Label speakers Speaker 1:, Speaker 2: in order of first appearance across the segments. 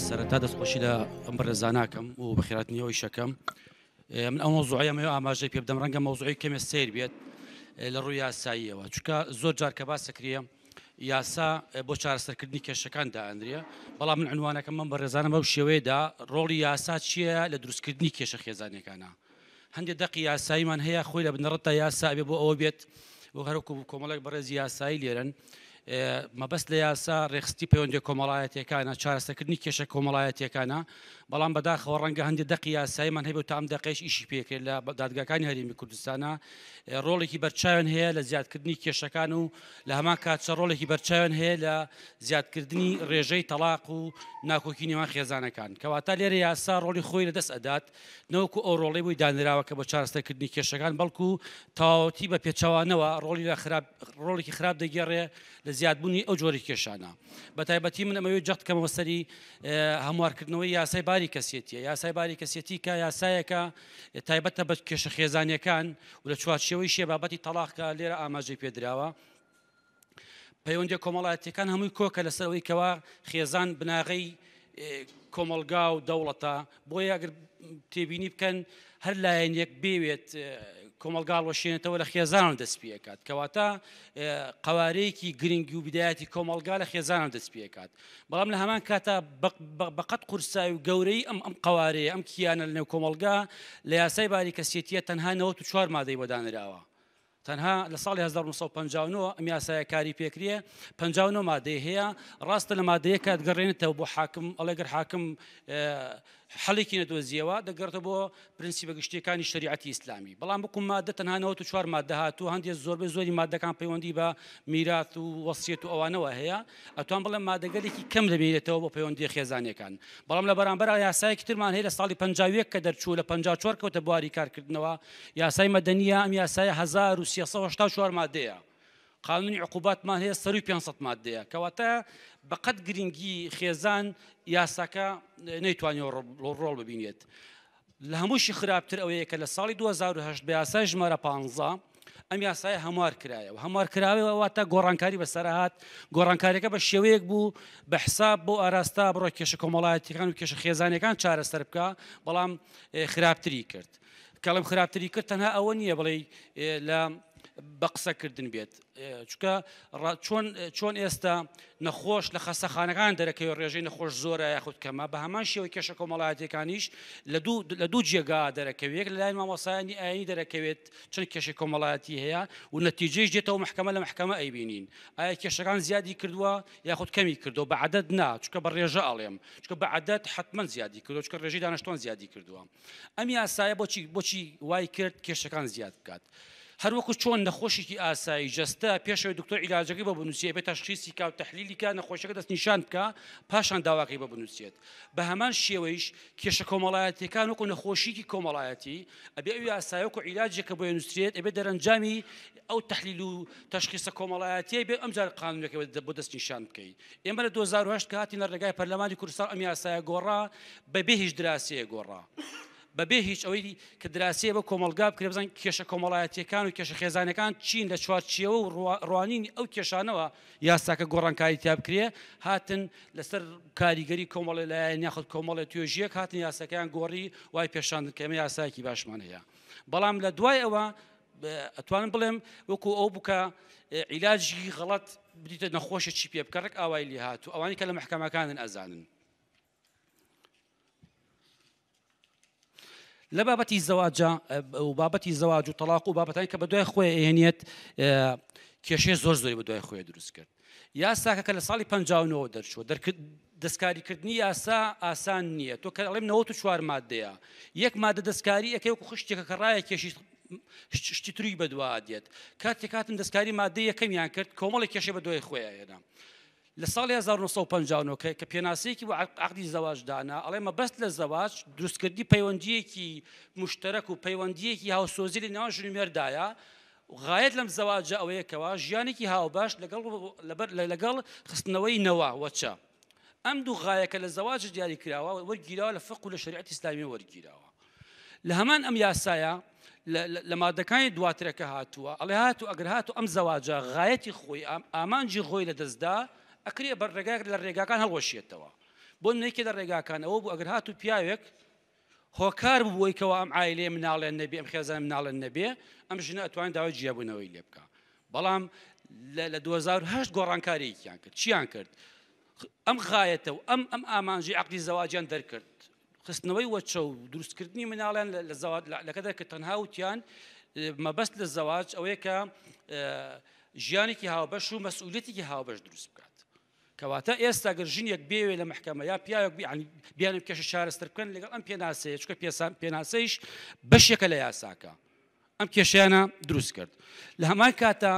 Speaker 1: سەرەتا دەستخۆشی لە ئەم بەڕێزاناکەم و بەخێراتنیەوەی شەکەم من ئەو مەوزوعەیە ئەمەوێ ئاماژەی پێ بدەم ڕەنگە مەوزوعی کەمێ سەیر بێت لە ڕووی یاساییەوە چونکە زۆر جار کە باس دەکرێ یاسا بۆ چارەسەرکردنی کێشەکان دائەنرێ بەڵام من عنوانەکەم من بەڕێزانم بەو شێوەیەدا ڕۆڵی یاسا چییە لە دروستکردنی کێشە خێزانیەکانە هەندێک دەقی یاساییمان هەیە خۆی لە بنەڕەتدا یاسا ئەبێ بۆ ئەوە بێت وەک هەروەکو کۆمەڵێک بەڕێزی یاسایی لێرەن مەبەست لە یاسا ڕێکخستی پەیوەندیە کۆمەڵایەتیەکانە، چارەسەرکردنی کێشە کۆمەڵایەتیەکانە، بەڵام بەداخەوە ڕەنگە هەندێک دەقی یاساییمان هەبێت و تا ئەم دەقەیش ئیشی پێکرێت لە دادگاکانی هەرێمی کوردستانە ڕۆڵێکی بەرچاویان هەیە لە زیادکردنی کێشەکان و لە هەمان کاتشە ڕۆڵێکی بەرچاویان هەیە لە زیادکردنی ڕێژەی تەڵاق و ناکۆکی نێوان خێزانەکان. کەواتە لێرە یاسا ڕۆڵی خۆی لەدەست ئەدات نەوەکو ئەو ڕۆڵەی بۆی دانراوە کە بۆ چارەسەرکردنی کێشەکان، بەڵکو تەواوەتی بە پێچەوانەوە ڕۆڵی لە خراپ ڕۆڵێکی خراپ دەگێڕێ لە زیادبوونی ئەو جۆری کێشانە. بە تایبەتی من ئەمەوێت جەخت کەمەوە سەری هەموارکردنەوەی یاسای باری کەسێتیە. یاسای باری کەسێتی کە یاسایەکە تایبەتە بە کێشە خێزانیەکان و لە چوارچێوەی شێ بابەتی تەڵاق کە لێرە ئاماژەی پێدراوە. پەیوەندیە کۆمەڵایەتیەکان هەمووی کۆکە لەسەر ئەوەی کەوا خێزان بناغەی کۆمەڵگا و دەوڵەتە، بۆیە ئەگەر تێبینی بکەن هەر لایەنێک بێوێت کۆمەڵگا هەڵوەشێنێتەوە لە خێزانەوە دەست پێکات، کەواتە قەوارەیەکی گرنگی و بدایەتی کۆمەڵگا لە خێزانەوە دەست پێکات، بەڵام لە هەمان کاتا بەقەد قورسایی و گەورەی ئەم ئەم قەوارەیە ئەم کیانە لەنێو کۆمەڵگا لە یاسای باری کەسێتیە تەنها 94 مادەی بۆ دانراوە. تەنها لە ساڵی 1959 ئەم یاسایە کاری پێکرێ، 59 مادەی هەیە، ڕاستە لە مادەیەکە دەگەڕێنێتەوە بۆ حاکم، ئەڵێ گەر حاکم حەلێکی نەدۆزیەوە دەگەڕێتەوە بۆ پرنسیپە گشتیەکانی شەریعەتی ئیسلامی، بەڵام وەکو مادە تەنها 94 مادە هاتووە، هەندێک زۆربەی زۆری مادەکان پەیوەندی بە میرات و وەسیەت و ئەوانەوە هەیە، ئەتوان بڵێم مادەگەلێکی کەم دەمێنێتەوە بۆ پەیوەندیە خێزانیەکان، بەڵام لە بەرامبەر یاسایەکی ترمان هەیە لە ساڵی 51 کە دەرچوو لە 54 کەوتە بواری کارکردنەوە، یاسای مەدەنیە، ئەم یاسایە 1384 مادەیە، قانونی عقوباتمان هەیە سەروی 500 مادەیە، کەواتە بەقەد گرنگی خێزان یاساکە نەیتوانیوە ڕۆڵ ببینێت. لە هەمووشی خراپتر ئەوەیە کە لە ساڵی 2008 بە یاسای ژمارە 15 ئەم یاسایە هەموار کرایەوە، هەموار کراوەوە واتە گۆڕانکاری بەسەر هات، گۆڕانکاریەکە بە شێوەیەک بوو بە حساب بۆ ئاراستە بڕۆ کێشە کۆمەڵایەتیەکان و کێشە خێزانیەکان چارەسەر بکە، بەڵام خراپتری کرد. کەڵم خراپتری کرد تەنها ئەوە نییە بڵێ لە بە قسەکردن بێت، چونکە چۆن چۆن ئێستا نەخۆش لە خەستەخانەکان دەرەکەوێت ڕێژەی نەخۆش زۆرە یاخود کەمە، بە هەمان شێوەی کێشە کۆمەڵایەتیەکانیش لە دوو لە دوو جێگا دەرەکەوێت، یەک لەلایەن مامۆستایانی ئایینی دەرەکەوێت چەند کێشەی کۆمەڵایەتی هەیە و نەتیجەیش دێتەوە محکەمە لە محکەمە ئەیبینین ئایا کێشەکان زیادی کردووە یاخود کەمی کردووە، بە عەدەد نا چونکە بە ڕێژە ئەڵێم، چونکە بە عەدەد حەتمەن زیادی کردووە چونکە ڕێژەی دانیشتوان زیادی کردووە. ئەم یاسایە بۆچی بۆچی وای کرد کێشەکان زیاد بکات؟ هەروەکو چۆن نەخۆشێکی ئاسایی جەستە پێشەوەی دکتۆر عیلاجەکەی بۆ بنووسێ بێ تەشخیسی کا و تەحلیلی کا نەخۆشەکە دەستنیشان بکا پاشان داواکەی بۆ بنووسێت، بە هەمان شێوەیش کێشە کۆمەڵایەتیەکان وەکو نەخۆشیکی کۆمەڵایەتی ئەبێ ئەو یاسایە وەکو عیلاجێک کە بۆی نووسرێت ئەبێ دەرەنجامی ئەو تەحلیل و تەشخیصە کۆمەڵایەتیە بێ ئەمجار قانونەکە بۆ دەستنیشان بکەیت. ئێمە لە 2008 کە هاتینە ڕێگای پەرلەمانی کوردستان ئەم یاسایە گۆڕا بەبێ هیچ دراسەیەک گۆڕا بەبێ هیچ ئەوەی کە دراسەیە بۆ کۆمەڵگا بکرێ بزانین کێشە کۆمەڵایەتیەکان و کێشە خێزانەکان چین لە چوارچێوە و ڕوانینی ئەو کێشانەوە یاساکە گۆڕانکاری تیا بکرێ، هاتن لەسەر کاریگەری کۆمەڵی لایەن یاخود کۆمەڵی توێژیەک هاتن یاساکەیان گۆڕی وای پێشاندن کە ئێمە یاسایەکی باشمان هەیە، بەڵام لە دوای ئەوە ئەتوانم بڵێم وەکو ئەو بوو کە عیلاجی غەڵەت بدیتە نەخۆشە چی پێ بکە ڕێک ئاوای لێ هاتوو ئەوانەی کە لە مەحکەمەکانن ئەزانن. لە بابەتی زەواجە و بابەتی زەواج و تەلاق و بابەتانی کە بەدوای خۆی ئەهێنێت کێشەی زۆر زۆری بەدوای خۆی دروست کرد. یاساکە کە لە ساڵی 59 دەرچووە دەستکاریکردنی یاسا ئاسان نییە، تۆ کە ئەڵێم 94 مادەیە یەک مادە دەستکاری ئەکەی وەکو خشتێکە کە ڕایە کێشی شتی تری بەدوا دێت. کاتێک هاتن دەستکاری مادەی یەکەمیان کرد کۆمەڵێک کێشەی بەدوای خۆیان هێنا. لە ساڵی 1959 کە کە پێناسەیەکی بۆ عەقدی زەواج دانا ئەڵێ مەبەست لە زەواج دروستکردنی پەیوەندییەکی مشتەرەک و پەیوەندییەکی هاوسۆزی لە نێوان ژن و مێردایە، غایەت لەم زەواجە ئەوەیە کەوا ژیانێکی هاوبەش لەگەڵ لەبەر لەگەڵ خستنەوەی نەوە وەچە. ئەم دوو غایە کە لە زەواج دیاری کراوە وەرگیراوە لە فقه و لە شەریعەتی ئیسلامی وەرگیراوە. لە هەمان ئەم یاسایە لە مادەکانی دواترەکە هاتووە ئەڵێ هاتوو ئەگەر هاتوو ئەم زەواجە غایەتی خۆی ئامانجی خۆی لە دەستدا ئەکرێ بە ڕێگایەک لە ڕێگاکان هەڵوەشێتەوە. بۆ نێکێ لە ڕێگاکان ئەوە بوو ئەگەر هاتوو پیاوێک هۆکار بوو بۆی کەوا ئەم عایلەیە مناڵیان نەبێ، ئەم خێزانە مناڵیان نەبێ، ئەم ژنە ئەتوانێت داوای جیابوونەوەی لێ بکا. بەڵام لە 2008 گۆڕانکارییەکیان کرد. چیان کرد؟ ئەم غایەتە و ئەم ئەم ئامانجی عەقدی زەواجیان دەرکرد. خستنەوەی وەچە و دروستکردنی مناڵیان لە زەواج لەکە دەرکرد. تەنها وتیان مەبەست لە زەواج ئەوەیە کە ژیانێکی هاوبەش و مەسئولیەتێکی هاوبەش دروست بکات. کەواتە ئێستا گەر ژنێک بێوێ لە مەحکەمە یا پیاوێک بیانێ کێشە چارەسەر بکەن لەگەڵ ئەم پێناسەیە، چونکە پێناسەیش بەشێکە لە یاساکە، ئەم کێشەیانە دروست کرد. لە هەمان کاتا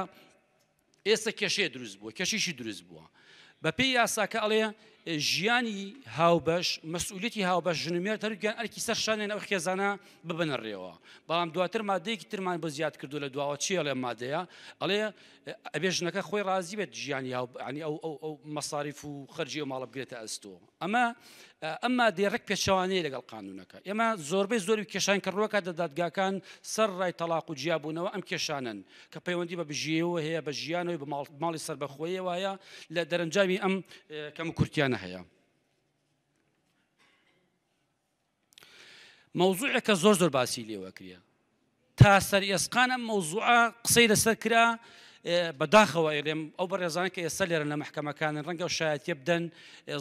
Speaker 1: ئێستا کێشەیە دروست بووە، کێشیشی دروست بووە. بەپێی یاساکە ئەڵێ ژیانی هاوبەش، مەسئولیەتی هاوبەش ژن و مێرد هەردووکیان ئەرکی سەر شانیان ئەو خێزانە ببنە ڕێوە. بەڵام دواتر مادەیەکی ترمان بۆ زیاد کردو لە دواوە چی ئەڵێ مادەیە؟ ئەڵێ ئەبێ ژنەکە خۆی ڕازی بێت ژیانی هاو ینی ئەو ئەو ئەو مەساریف و خەرجی ئەو ماڵە بگرێتە ئەستۆ. ئەمە ئەم مادەیە ڕێک پێچەوانەیە لەگەڵ قانونەکە. ئێمە زۆربەی زۆری کێشان کە ڕووەکات لە دادگاکان سەر ڕای تەلاق و جیابوونەوە ئەم کێشانەن کە پەیوەندی بە بژێوەوە هەیە، بە ژیانەوەی بە ماڵی سەربەخۆیەوە هەیە، لە دەرەنجامی ئەم کەم و کورتیانە هەیە. مەوزوعێکە زۆر زۆر باسی لێوەکرێ تا سەر ئێسقان ئەم مەوزوعە قسەی لەسەر کرا. بەداخەوە ئێلێم ئەو بەڕێزانە کە ئێستا لێرە لە مەحکەمەکانن ڕەنگە و شایەتیە بدەن،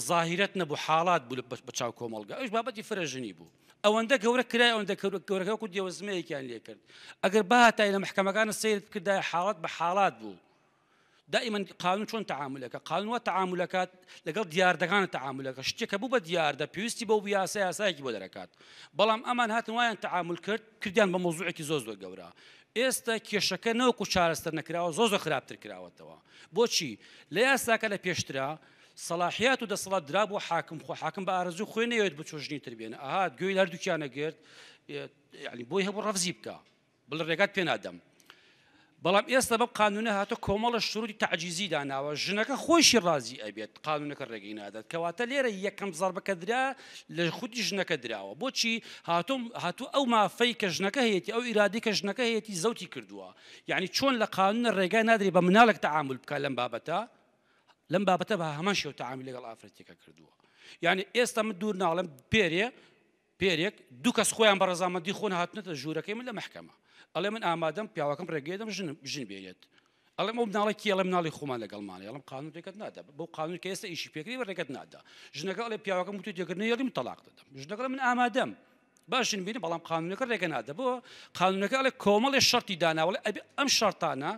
Speaker 1: زاهیرەت نەبوو، حاڵات بوو بە چاو کۆمەڵگە. ئەوش بابەتی فرەژنی بوو، ئەوەندە گەورە کرای، ئەوەندە گەورەکە وەکو دێوەزمەیەکیان لێکرد. ئەگەر بهاتای لە مەحکەمەکانە سەیرت بکردایە حاڵات بە حاڵات بوو. دائما قانون چۆن تعاملەکە؟ قانون وا تعاملەکات لەگەڵ دیاردەکان تعاملەکە، شتێکە بوو بە دیاردە پێویستی بەو یاسا یاسایەکی بۆ دەرەکات. بەڵام ئەمان هاتن وایان تعامل کرد، کردیان بە مەوزوعێکی زۆر زۆر گەورە. ئێستا کێشەکە نەوەکو چارەسەر نەکراوە، زۆر زۆر خراپتر کراوەتەوە. بۆچی؟ لە یاساکە لە پێشترا سەلاحیات و دەسەڵات درا بۆ حاکم، خۆ حاکم بە ئارەزوو خۆی نەیەوێت بچۆ ژنی تر بێنە، ئەهات گوێی لە هەردووکیانە گرت، یعنی بۆی هەبوو ڕەفزی بکە، بڵێ ڕێگات پێ نادەم. بەڵام ئێستا بەم قانونە هاتۆ کۆمەڵە شروطی تەعجیزی داناوە، ژنەکە خۆیشی ڕازی ئەبێت، قانونەکە ڕێگەی نادات. کەواتە لێرە یەکەم زەربەکە درا لە خودی ژنەکە دراوە. بۆچی؟ هاتوو ئەو مافەی کە ژنەکە هەیەتی، ئەو ئیرادەی کە ژنەکە هەیەتی زەوتی کردووە. یعنی چۆن لە قانونە ڕێگای نادرێ بە مناڵێک تەعامل بکات لەم بابەتە، لەم بابەتە بە هەمان شێوە تەعاملی لەگەڵ ئافرەتێکە کردووە. یعنی ئێستا من دوور ناڵێم، پێرێ پێرێک دوو کەس خۆیان بە ڕەزامەندی خۆن هاتنەتە ژوورەکەی من لە مەحکەمە، ئەڵێ من ئامادەم پیاوەکەم ڕێگەی دەم ژن بێنێت. ئەڵێم ئەو مناڵە کێ؟ ئەڵێ مناڵی خۆمان لەگەڵمانە. ئەڵێم قانون ڕێگەت نادا، بەو قانون کە ئێستا ئیشی پێکردی ڕێگەت نادا. ژنەکە ئەڵێ پیاوەکەم وتوی دەگەر نەیەڵی من تەلاق دەدەم. ژنەکە ئەڵێ من ئامادەم باش ژن بینم، بەڵام قانونەکە ڕێگە نادا. بۆ قانونەکە ئەڵێ کۆمەڵێ شەرتی داناوە، ئەڵێ ئەبێ ئەم شەرتانە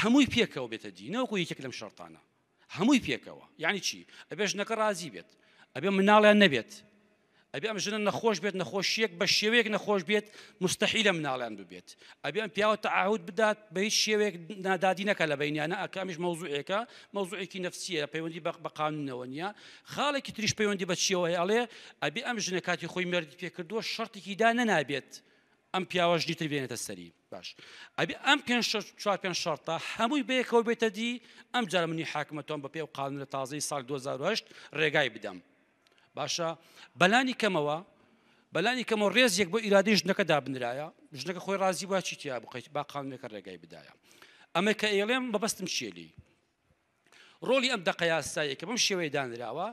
Speaker 1: هەمووی پێکەوە بێتە دی، نەوەکو یەکێک لەم شەرتانە، هەمووی پێکەوە. یعنی چی؟ ئەبێ ژنەکە ڕازی بێت، ئەبێ مناڵیان نەبێت، ئەبێ ئەم ژنە نەخۆش بێت، نەخۆشیەک بە شێوەیەک نەخۆش بێت مستحیلە مناڵیان ببێت، ئەبێ ئەم پیاوە تەعاهود بدات بە هیچ شێوەیەک نادادی نەکە لە بەینیانە. ئەکامیش مەوزوعێکە، مەوزوعێکی نەفسیە، پەیوەندی بە قانونەوە نییە. خاڵێکی تریش پەیوەندی بە چیەوە هەیە؟ ئەڵێ ئەبێ ئەم ژنە کاتی خۆی مێردی پێکردووە شەرتێکی دا نەنابێت ئەم پیاوە ژنی تر بێنێتە سەری. باش ئەبێ ئەم پێنج چوار پێنج شەرتە هەمووی بەیەکەوە بێتە دی، ئەم جارە منی حاکمەتۆم بە پێ و قانونە تازەی ساڵ 2008 ڕێگای بدەم. باشە بەلانی کەمەوە بەلانی کەمەوە ڕێزێک بۆ ئیرادەی ژنەکە دابنرایە، ژنەکە خۆی ڕازی بووە چی تیا بوو، با قانونەکە ڕێگای بدایە. ئەمە کە ئێڵێم مەبەستم چییە لێی؟ ڕۆڵی ئەم دەقە یاساییە کە بەم شێوەیە دانراوە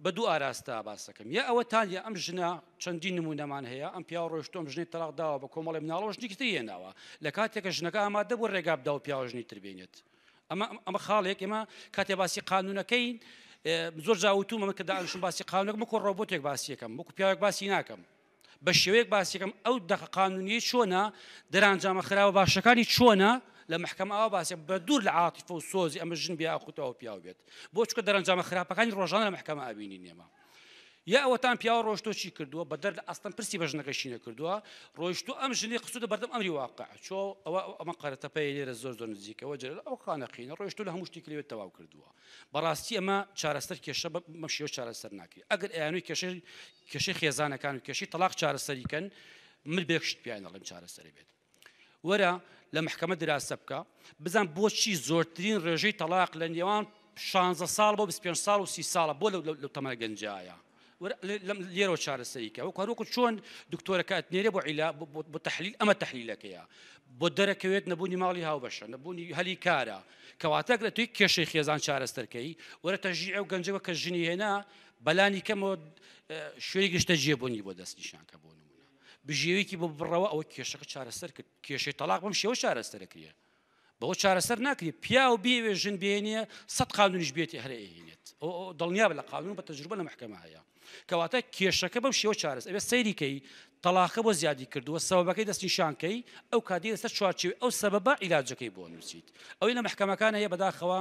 Speaker 1: بە دوو ئاراستە باسەکەم. یا ئەوە تانیا ئەم ژنە چەندین نمونەمان هەیە، ئەم پیاوە ڕۆیشتووە ئەم ژنەی تەلاق داوە بە کۆمەڵی مناڵەوە ژنێکی تری هێناوە، لە کاتێکە ژنەکە ئامادە بوو ڕێگا بداوە پیاوە ژنی تر بێنێت. ئەمە ئەمە خاڵێک. ئێمە کاتێ باسی قانونەکەین زۆر جا وتومە من کە دانیشم باسی قانونەکەم وەکو ڕۆبۆتێک باسیەکەم، وەکو پیاوێک باسی ناکەم، بە شێوەیەک باسیەکەم ئەو دەقە قانونیەی چۆنە، دەرانجامە خراوە باشەکانی چۆنە لە مەحکەمە ئاوا باسیە بە دوور لە عاتیفە و سۆزی ئەمە ژن بێ یاخود ئەوە پیاو بێت. بۆ چونکە دەرەنجامە خراپەکانی ڕۆژانە لە مەحکەمە ئەبینین ئێمە. یا ئەوەتان پیاوە ڕۆشتۆ چی کردووە، بە دەر لە ئەسڵەن پرسی بە ژنەکەشی نەکردووە، ڕۆیشتوو ئەم ژنەی خستووتە بەردەم ئەمری واقع، چۆ ئەوە ئەمە قەرەتەپەیە لێرە زۆر زۆر نزیکەوە جەلال ئەو خانەقینە ڕۆیشتوو لە هەموو شتێکی لەوێ تەواو کردووە. بەڕاستی ئەمە چارەسەر کێشە بەم شێوە چارەسەر ناکرێت. ئەگەر ئەیانوی کێشەی خێزانەکان و کێشەی تەلاق چارەسەری کەن، من بێک شت پیان ئەڵێم چارەسەری بێت. وەرە لە مەحکەمە دراسە بکە بزان بۆچی زۆرترین ڕێژەی تەلاق لە نێوان 16 ساڵ بۆ 25 ساڵ و 30 ساڵە بۆ لەو تەمەنە گەنجایە لێرەوە چارەسەری کە وەکو هەروەکو چۆن دکتۆرەکە ئەتنێرێ بۆ عیلا بۆ تەحلیل ئەمە تەحلیلەکەیە بۆ دەرەکەوێت نەبوونی ماڵی هاوبەشە نەبوونی هەلی کارە کەواتە لە توی کێشەی خێزان چارەسەرکەی وەرە تەژیع ئەو گەنجەوە کە ژنی هێنا بەلانی کەمەوە شوێنی گشتە جێبوونی بۆ دەستنیشانکە بۆ نمونە بژێویکی بۆ بڕەوە ئەوە کێشەکە چارەسەر کرد کێشەی تەلاق بەم شێوە چارەسەرەکریە بەوە چارەسەر ناکرێت پیاو بیەوێ ژن بێنێ سە قانونیش بێتی هەر ئەیهێنێت دڵنیا بە لە قانون بە تەجروبە لە محکەمە هەیە کەواتە کێشەکە بەم شێوە چارەس ئەبێ سەیری کەی تەلاقە بۆ زیادی کردووە سەبەبەکەی دەستنیشانکەی ئەو کاتی لەسەر چوارچێوەی ئەو سەبەبە عیلاجەکەی بۆ نووسیت ئەوەی لە محکەمەکان هەیە بەداخەوە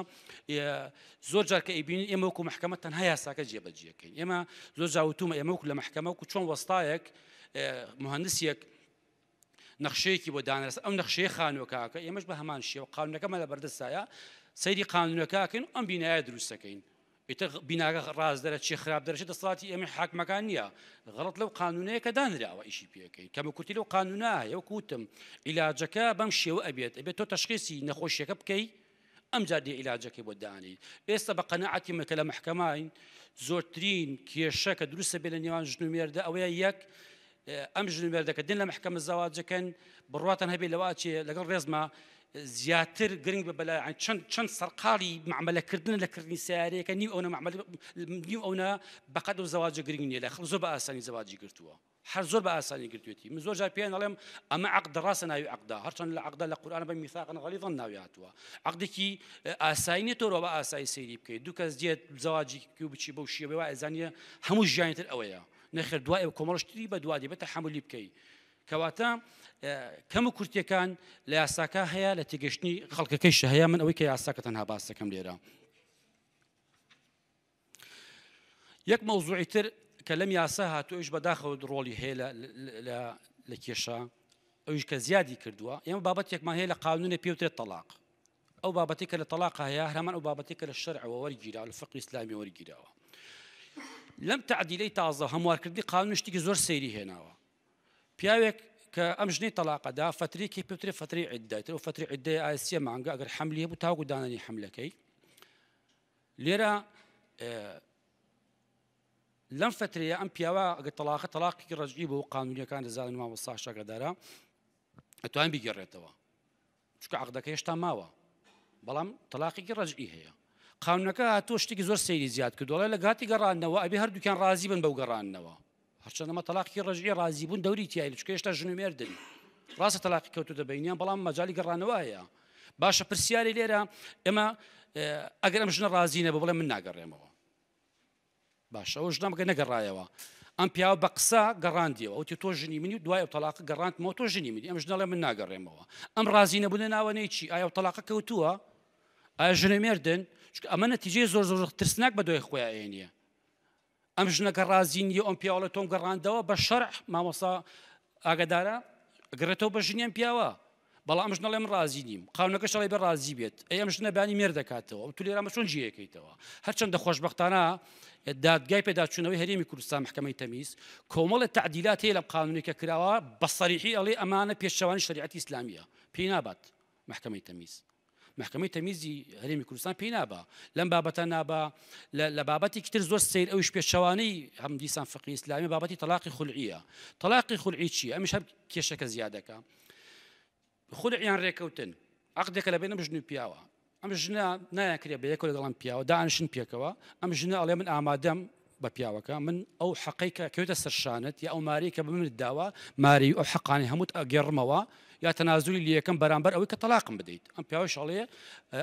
Speaker 1: زۆر جار کە ئەیبینین ئێمە وەکو محکەمە تەنها یاساکە جێبەجێکەین ئێمە زۆر جار وتومە ئێمە وەکو لە محکەمە وەکو چۆن وەستایەک مهندسێک نەخشەیەکی بۆ دانرا ئەو نەخشەیە خانووەکەکە ئێمەش بە هەمان شێوە قانونەکەمان لە بەردەستایە سەیری قانونەکەکەین و ئەم بینایە دروستەکەین ئیتر بیناکە ڕاست دەرەچێ خراپ دەرەچێ دەسەڵاتی ئێمەی حاکمەکان نییە غەڵەت لەو قانونەیە کە دانراوە ئیشی پێەکەی کەموکورتی لەو قانونە هەیە وەکو وتم عیلاجەکە بەم شێوە ئەبێت ئەبێت تۆ تەشخیسی نەخۆشیەکە بکەی ئەمجار دێ عیلاجەکەی بۆ دانێیت ئێستا بە قەناعەتی من کە لە مەحکەماین زۆرترین کێشە کە دروستە بێ لە نێوان ژن و مێردە ئەوەیە یەک ئەم ژن و مێردەکە دێن لە مەحکەمە زەواجەکەن بڕواتان هەبێ لەوە ئەچێ لەگەڵ ڕێزما زیاتر گرنگ بە بەلای چەند چەند سەرقاڵی معاملەکردن لە کردنی سیارەیەکە نیو ئەوە معاملە نیو ئەوە بەقەد و زەواجە گرنگ نییە لە خەڵک زۆر بە ئاسانی زەواجی گرتووە هەر زۆر بە ئاسانی گرتوێتی من زۆر جار پێیان ئەڵێم ئەمە عەقد ڕاستە ناوی عەقدە هەرچەند لە عەقدە لە قورئان بە میثاقا غلیظا ناوی هاتووە عەقدێکی ئاسایی نیە تۆ بە ئاسایی سەیری بکەیت دوو کەس دێت زەواجی و بچی بەو شێوەیە وا ئەزانیە هەموو ژیانی تر ئەوەیە نەخێر دوای ئەو کۆمەڵ شتری بە دوا دێ بە تەحەمولی بکەی کەواتە کەم و کورتیەکان لە یاساکە هەیە لە تێگەشتنی خەڵکەکەیش هەیە من ئەوەی کە یاساکە تەنها باس دەکەم لێرە یەک مەوزوعی تر کە لەم یاسا هاتوو ئەویش بەداخەوە ڕۆڵی هەیە لە کێشە ئەویش کە زیادی کردووە ئێمە بابەتێکمان هەیە لە قانونە پێوترێت تەلاق ئەو بابەتی کە لە تەلاق هەیە هەمان ئەو بابەتی کە لە شەرعەوە وەرگیراوە لە فقهی ئیسلامی وەرگیراوە لەم تعدیلەی تازە هەموارکردنی قانون شتێکی زۆر سەیری هێناوە پیاوێک کە ئەم ژنەی تەلاقەدا فترێکی پێوترێ فترەی عیددە تر و فترەی عیددەی ئایا سێ مانگە ئەگەر حەملی هەبوو تاوەکو دانانی حەملەکەی لێرە لەم فترەیە ئەم پیاوە ئەگەر تەلاقە تەلاقێکی ڕەجعی بۆ قانونیەکان دەزانن مامۆستا شاگەدارە ئەتوان بیگەڕێتەوە چونکە عەقدەکە هێشتا ماوە بەڵام تەلاقێکی ڕەجعی هەیە قانونەکە هاتووە شتێکی زۆر سەیری زیاد کردووە لە گاتی گەڕاندنەوە ئەبێ هەردووکیان ڕازی بن بەو گەڕاندنەوە هەرچەندە ئەمە تەلاقی ڕەجعی ڕازی بوون دەوری تیای چونکە هێشتا ژن و مێردن ڕاستە تەلاقی کەوتوتە بینیان بەڵام مەجای گەڕانەوە هەیە باشە پرسیاری لێرە ئێمە ئەگەر ئەم ژنە ڕازی نەبوو بڵێ من ناگەڕێمەوە باشە ئەو ژنە بگە نەگەڕایەوە ئەم پیاوە بە قسە گەڕاندیەوە وتی تۆ ژنی منی و دوای ئەو تەلاقە گەڕاندمەوە تۆ ژنی منی ئەم ژنەڵێ من ناگەڕێمەوە ئەم ڕازی نەبوونە ناوەنەی چی ئایا ئەو تەلاقە کەوتووە ئایا ژنە مێردن چونکە ئەمە نەتیجەی زۆر زۆر ترسناک بە دوای خۆیان ئێنیە ئەم ژنەکە ڕازی نییە ئەم پیاوەڵە تۆم گەڕاندەوە بە شەرع مامۆستا ئاگادارە گەڕێتەوە بە ژنیان پیاوە بەڵام ئەم ژنە ئەڵێ من ڕازی نیم قانونەکەش ئەڵێ بێ ڕازی بێت ئەی ئەم ژنە بانی مێرد دەکاتەوە ئەو تو لێرە ئەمە چۆن جێیەکەیتەوە هەرچەندە خۆشبەختانە دادگای پێداچوونەوەی هەرێمی کوردستان محکمەی تەمیز کۆمەڵە تعدیلات هەیە لەم قانونی کە کراوە بە سەریحی ئەڵێ ئەمانە پێشەوانی شەریعەتی ئیسلامیە پێی نابات محکمەی تەمیز محکمەی تەمیزی هەرێمی کوردستان پێی نابا لەم بابەتە نابا لە بابەتێکی تر زۆر سیر ئەوش پێچەوانەی هەم دیسان فقی ئیسلامی بابەتی تەلاقی خولعیە تەلاقی خولعی چییە ئەمیش هەر کێشەکە زیادەکە خولع یان رێکەوتن عەقدێکە لە بەین ئەم ژن و پیاوە ئەم ژنە نایانکرێ بە یەکەوە لەگەڵ ئەم پیاوە دانیشن پێکەوە ئەم ژنە ئەڵێ من ئامادەم بە پیاوەکە من ئەو حەقەی کە کەوێتە سەر شانت یا ئەو ماری کە بە منت داوە ماری ئەو حەقانی هەمووت ئەگێڕمەوە یا تەنازولی لەکەم بەرامبەر ئەوەی کە تەلاقم بدەیت ئەم پیاوەش ئەڵێ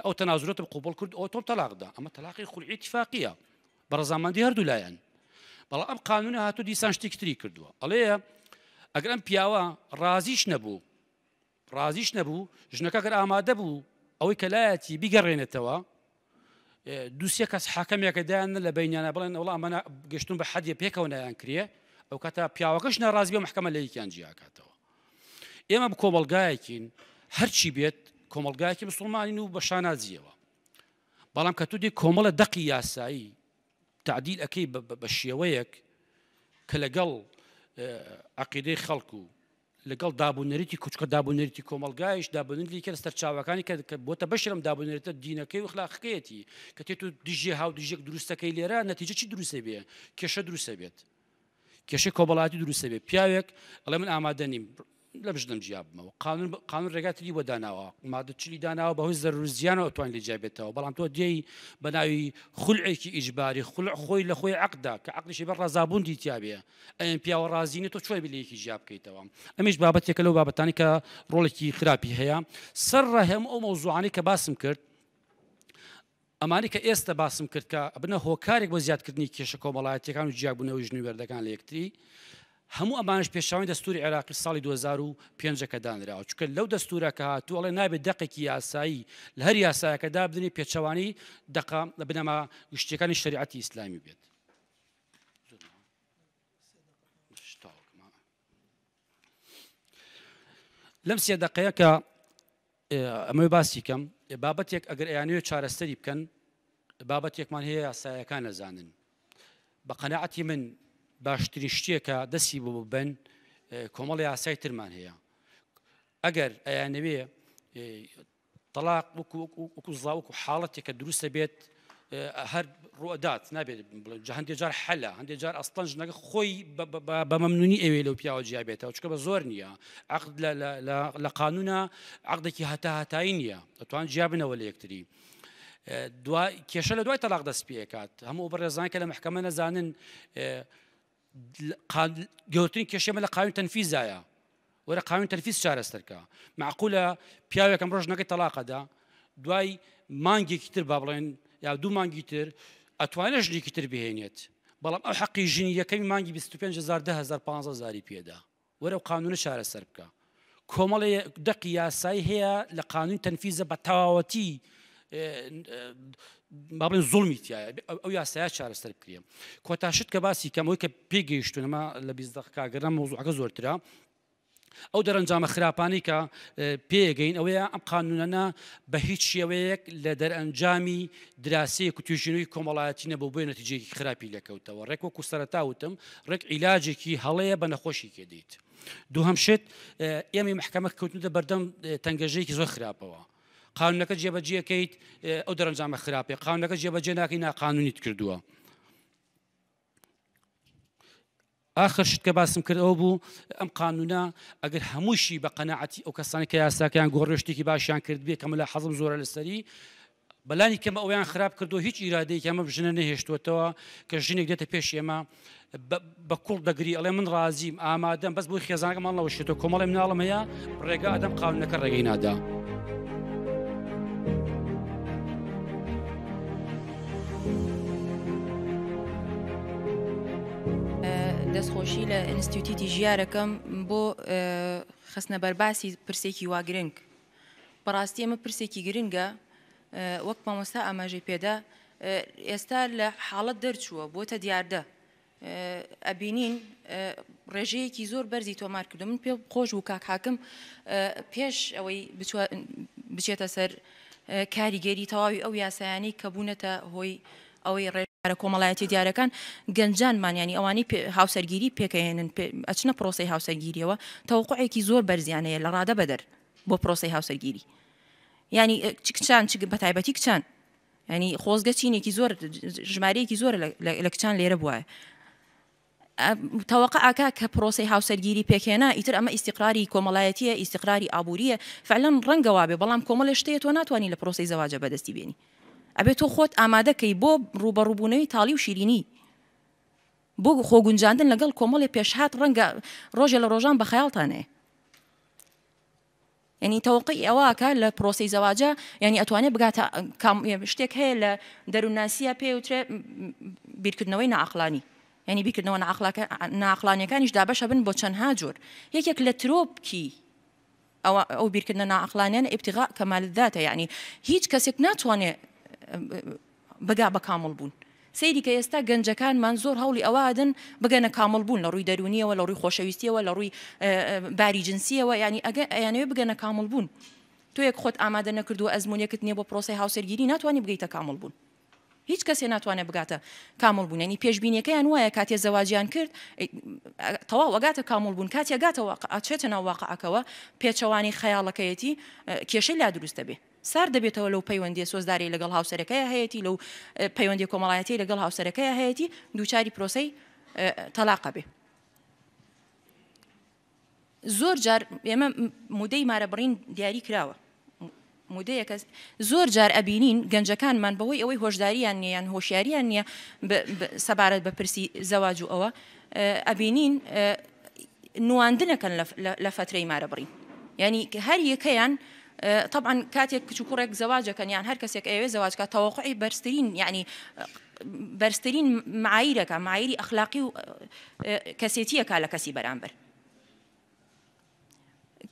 Speaker 1: ئەو تەنازولەتم قوبڵ کرد ئەو تۆم تەلاقدا ئەمە تەلاقی خولعی اتفاقیە بە ڕەزامەندی هەردوو لایەن بەڵام ئەم قانونە هاتوو دیسان شتێکی تری کردووە ئەڵێ ئەگەر ئەم پیاوە ڕازیش نەبوو ڕازیش نەبوو ژنەکە گەر ئامادە بوو ئەوەی کە لایەتی بیگەڕێنێتەوە دووسێ کەس حاکەمێکە دایان لە بینیانە بڵێن وڵا ئەمە گەشتون بە حەدیە پێکەوە نایان کرێ ئەو کاتە پیاوەکەش ناڕازی بە محکەمە لە یەکیان جیاکاتەوە ئێمە کۆمەڵگایەکین هەرچی بێت کۆمەڵگایەکی مسلمانین و بە شانازیەوە بەڵام کە تۆ دێی کۆمەڵە دەقی یاسایی تعدیل ئەکەی بە شێوەیەک کە لەگەڵ عقیدەی خەڵک و لەگەڵ دابونەریتی کوچکە دابونەریتی کۆمەڵگایش دابونەریتی لە سەرچاوەکانی کە بۆتە بەشی لەم دابونەریتە دینەکەی و ئەخلاقەکەیەتی کە تێت و دژی هاودژێک دروستەکەی لێرە نەتیجە چی دروستە بێ کێشە دروستە بێت کێشەی کۆمەڵایەتی دروستە بێ پیاوێک ئەڵێ من ئامادە نیم لە بژنم جیا بمەوە قانون قانون ڕێگا تری بۆ داناوە مادە چلی داناوە بەهۆی زەرر و زیانەوە توان لێ جیا بێتەوە بەڵام تۆ دێی بە ناوی خولعێکی ئیجباری خولع خۆی لە خۆی عەقدا کە عەقدیشی بە ڕەزابوون دیتیا بێ ئەم پیاوە ڕازی نیە تۆ چۆن بێ لە یەکی جیا بکەیتەوە ئەمیش بابەتێکە لەو بابەتانی کە ڕۆڵێکی خراپی هەیە سەر ڕەهێم ئەو مەوزوعانەی کە باسم کرد ئەمانەی کە ئێستە باسم کرد کە ئەبنە هۆکارێک بۆ زیادکردنی کێشە کۆمەڵایەتیەکان و جیابوونەوەی ژن و مێردەکان لە یەکتری، هەموو ئەمانەش پێشاوانی دەستوری عێراقی ساڵی 2005 کە دانراوە، چونکە لەو دەستورە کە هاتووە ئەڵێ نابێت دەقێکی یاسایی لە هەر یاسایەکە دابنرێ پێچەوانەی دەقە بنەما گشتیەکانی شەریعەتی ئیسلامی بێت. لەم سێ دەقەیە کە ئەمەوێ باسی کەم بابەتێک ئەگەر ئەیانەوێت چارەسەری بکەن بابەتێکمان هەیە یاسایەکان نەزانن بە قەنەعەتی من باشترین شتێکە دەستی بۆ ببن کۆمەڵ یاسای ترمان هەیە ئەگەر ئەیانەوێ تەڵاق وەکو وەکو زا وەکو حاڵەتێک کە دروستە بێت هەر ڕوئدات نابێت بڵێ جا هەندێک جار حەلە هەندێک جار ئەستەن ژنەکە خۆی بە مەمنونی ئەوێ لەو پیاوە جیا بێتەوە چکە بە زۆر نییە عقد لە قانونە عقدێکی هەتا هەتایی نییە دەتوان جیا بنەوە لە یەکتری دوای کێشە لە دوای تەلاق دەست پێکات هەموو بەڕێزان کە لە محکەمە نەزانن گەورترین کێشەی ئێمە لە قانون تەنفیزایە وەرە قانون تەنفیز چارەسەرکە معقولە پیاوێک ئەمڕۆ ژنەکەی تەلاقەدا دوای مانگێکی تر با بڵێن یا دوو مانگی تر ئەتوانێت ژنێکی تر بهێنێت بەڵام ئەو حەقی ژنی یەکەمی مانگی 25000 10000 15000 پێدا وەرە ئەو قانونە چارەسەر بکە. کۆمەڵێ دەقی یاسایی هەیە لە قانونی تەنفیزە بە تەواوەتی با بڵێن زوڵمی تایە ئەو یاسایە چارەسەر بکرێ. کۆتا شت کە باسی کەم ئەوەی کە پێی گەیشتوون ئەمە لە 20 دەقیقە گەرنا مەوزوعەکە زۆرترە ئەو دەرەنجامە خراپانەی کە پێگەین ئەوەیە ئەم قانونانە بە هیچ شێوەیەک لە دەرئەنجامی دراسەیەک و توێژینەوەی کۆمەڵایەتی نەبوو بۆیە نەتیجەیەکی خراپی لێکەوتەوە ڕێک وەکو سەرەتا وتم ڕێک عیلاجێکی هەڵەیە بە نەخۆشی کێ دیت دووهەم شت ئێمەی محکەمە کەوتنە بەردەم تەنگەژەیەکی زۆر خراپەوە قانونەکە جێبەجێکەیت ئەو دەرەنجامە خراپێ قانونەکە جێبەجێ ناکەی ناقانونیت کردووە ئاخر شت کە باسم کرد ئەوە بوو ئەم قانونە ئەگەر هەمووشی بە قەناعەتی ئەو کەسانی کە یاساکەیان گۆڕێ شتێکی باشیان کرد بێ کە ملا حەزم زۆرە لەسەری بەلانی کەمە ئەویان خراپ کردو هیچ ئیرادەیەکی ئەمە ژنە نەهێشتوەتەوە کە ژنێک دێتە پێش ئێمە بە کوڵ دەگری ئەڵێ من ڕازیم ئامادەم بەس بۆی خێزانەکە ماڵ نەوەشێتەوە کۆمەڵی مناڵم هەیە ڕێگا ئەدەم قانونەکە ڕێگەی نادا.
Speaker 2: دەستخۆشی لە ئینستیتیوتی ژیارەکەم بۆ خستنە بەرباسی پرسێکی وا گرنگ. بەڕاستی ئەمە پرسێکی گرنگە وەک مامۆستا ئاماژەی پێدا ئێستا لە حاڵەت دەرچووە بۆتە دیاردە ئەبینین ڕێژەیەکی زۆر بەرزی تۆمار کردو من پێ خۆش بوو کاک حاکم پێش ئەوەی بچێتە سەر کاریگەری تەواوی ئەو یاسایانەی کە بوونەتە هۆی ئەوەی ڕێژە کۆمەڵایەتی دیارەکان گەنجانمان ینی ئەوانەی هاوسەرگیری پێکەێنن ئەچنە پرۆسی هاوسەرگیریەوە تەوقعێکی زۆر بەرزیان هەیە لە ڕادە بەدەر بۆ پرۆسی هاوسەرگیری ینی چ کچان چ بەتایبەتی کچان ینی خۆزگە چینێکی زۆر ژمارەیەکی زۆر لە کچان لێرە بووایە تەوەقع ئاکا کە پرۆسەی هاوسەرگیری پێکهێنا ئیتر ئەمە ئیستیقراری کۆمەڵایەتیە ئیستیقراری ئابووریە فعلەن ڕەنگە وابێ بەڵام کۆمەڵێ شتەیە تۆ ناتوانی لە پرۆسەی زەواجە بەدەستی بێنی ئەبێ تۆ خۆت ئامادە کەی بۆ ڕووبەڕووبوونەوەی تاڵی و شیرینی بۆ خۆگونجاندن لەگەڵ کۆمەڵێ پێشهات ڕەنگە ڕۆژێ لە ڕۆژان بە خەیاڵتان نەیە. یانی تەوەقوعی ئەوە ئەکا لە پرۆسەی زەواجا یانی ئەتوانێ بگاتە کام شتێک هەیە لە دەروونناسیە پێ وترێ بیرکردنەوەی ناعەقڵانی یانی بیرکردنەوە ناعەقڵانیەکانیش دابەشە بن بۆ چەندها جۆر یەکێک لە ترۆپکی ئەوە ئەو بیرکردنە ناعەقڵانیانە ابتغاء کمال الذاتە یانی هیچ کەسێک ناتوانێ بگا بە کامڵ بوون. سەیری کە ئێستا گەنجەکانمان زۆر هەوڵی ئەوە ئەدەن بگەنە کامڵ بوون لە ڕووی دەروونیەوە، لە ڕووی خۆشەویستیەوە، لە ڕووی باری جنسیەوە، یانی ئەگە ئەیانەوێ بگەنە کامڵ بوون. تۆیەک خۆت ئامادە نەکردووە ئەزموونێکت نییە بۆ پرۆسەی هاوسەرگیری ناتوانی بگەیتە کامڵ بوون. هیچ کەسێ ناتوانێت بگاتە کامڵ بوون یانی پێشبینیەکەیان وایە کاتێ زەواجیان کرد تەواو ئەگاتە کامڵ بوون کاتێ ئەگاتە واقع ئەچێتە ناو واقعەکەوە پێچەوانەی خەیاڵەکەیەتی کێشەی لا دروست دەبێ سارد دەبێتەوە لەو پەیوەندیە سۆزداری لەگەڵ هاوسەرەکەی هەیەتی لەو پەیوەندی کۆمەڵایەتی لەگەڵ هاوسەرەکەی هەیەتی دووچاری پرۆسەی تەلاقە بێ. زۆر جار ئێمە مودەی مارەبڕین دیاری کراوە مودەیەکە زۆر جار ئەبینین گەنجەکانمان بەهۆی ئەوەی هۆشداریان نییە یان هۆشیاریان نییە سەبارەت بە پرسی زەواج و ئەوە ئەبینین نواندنەکەن لە فەترەی مارەبڕین یعنی هەر یەکەیان طبعا کاتێک کچ و کوڕێک زەواجەکەن یان هەر کەسێک ئەوێ زەواجکە تەوەقعی بەرزترین یعنی بەرزترین معایرەکە معایری ئەخلاقی و کەسێتیەکە لە کەسی بەرامبەر.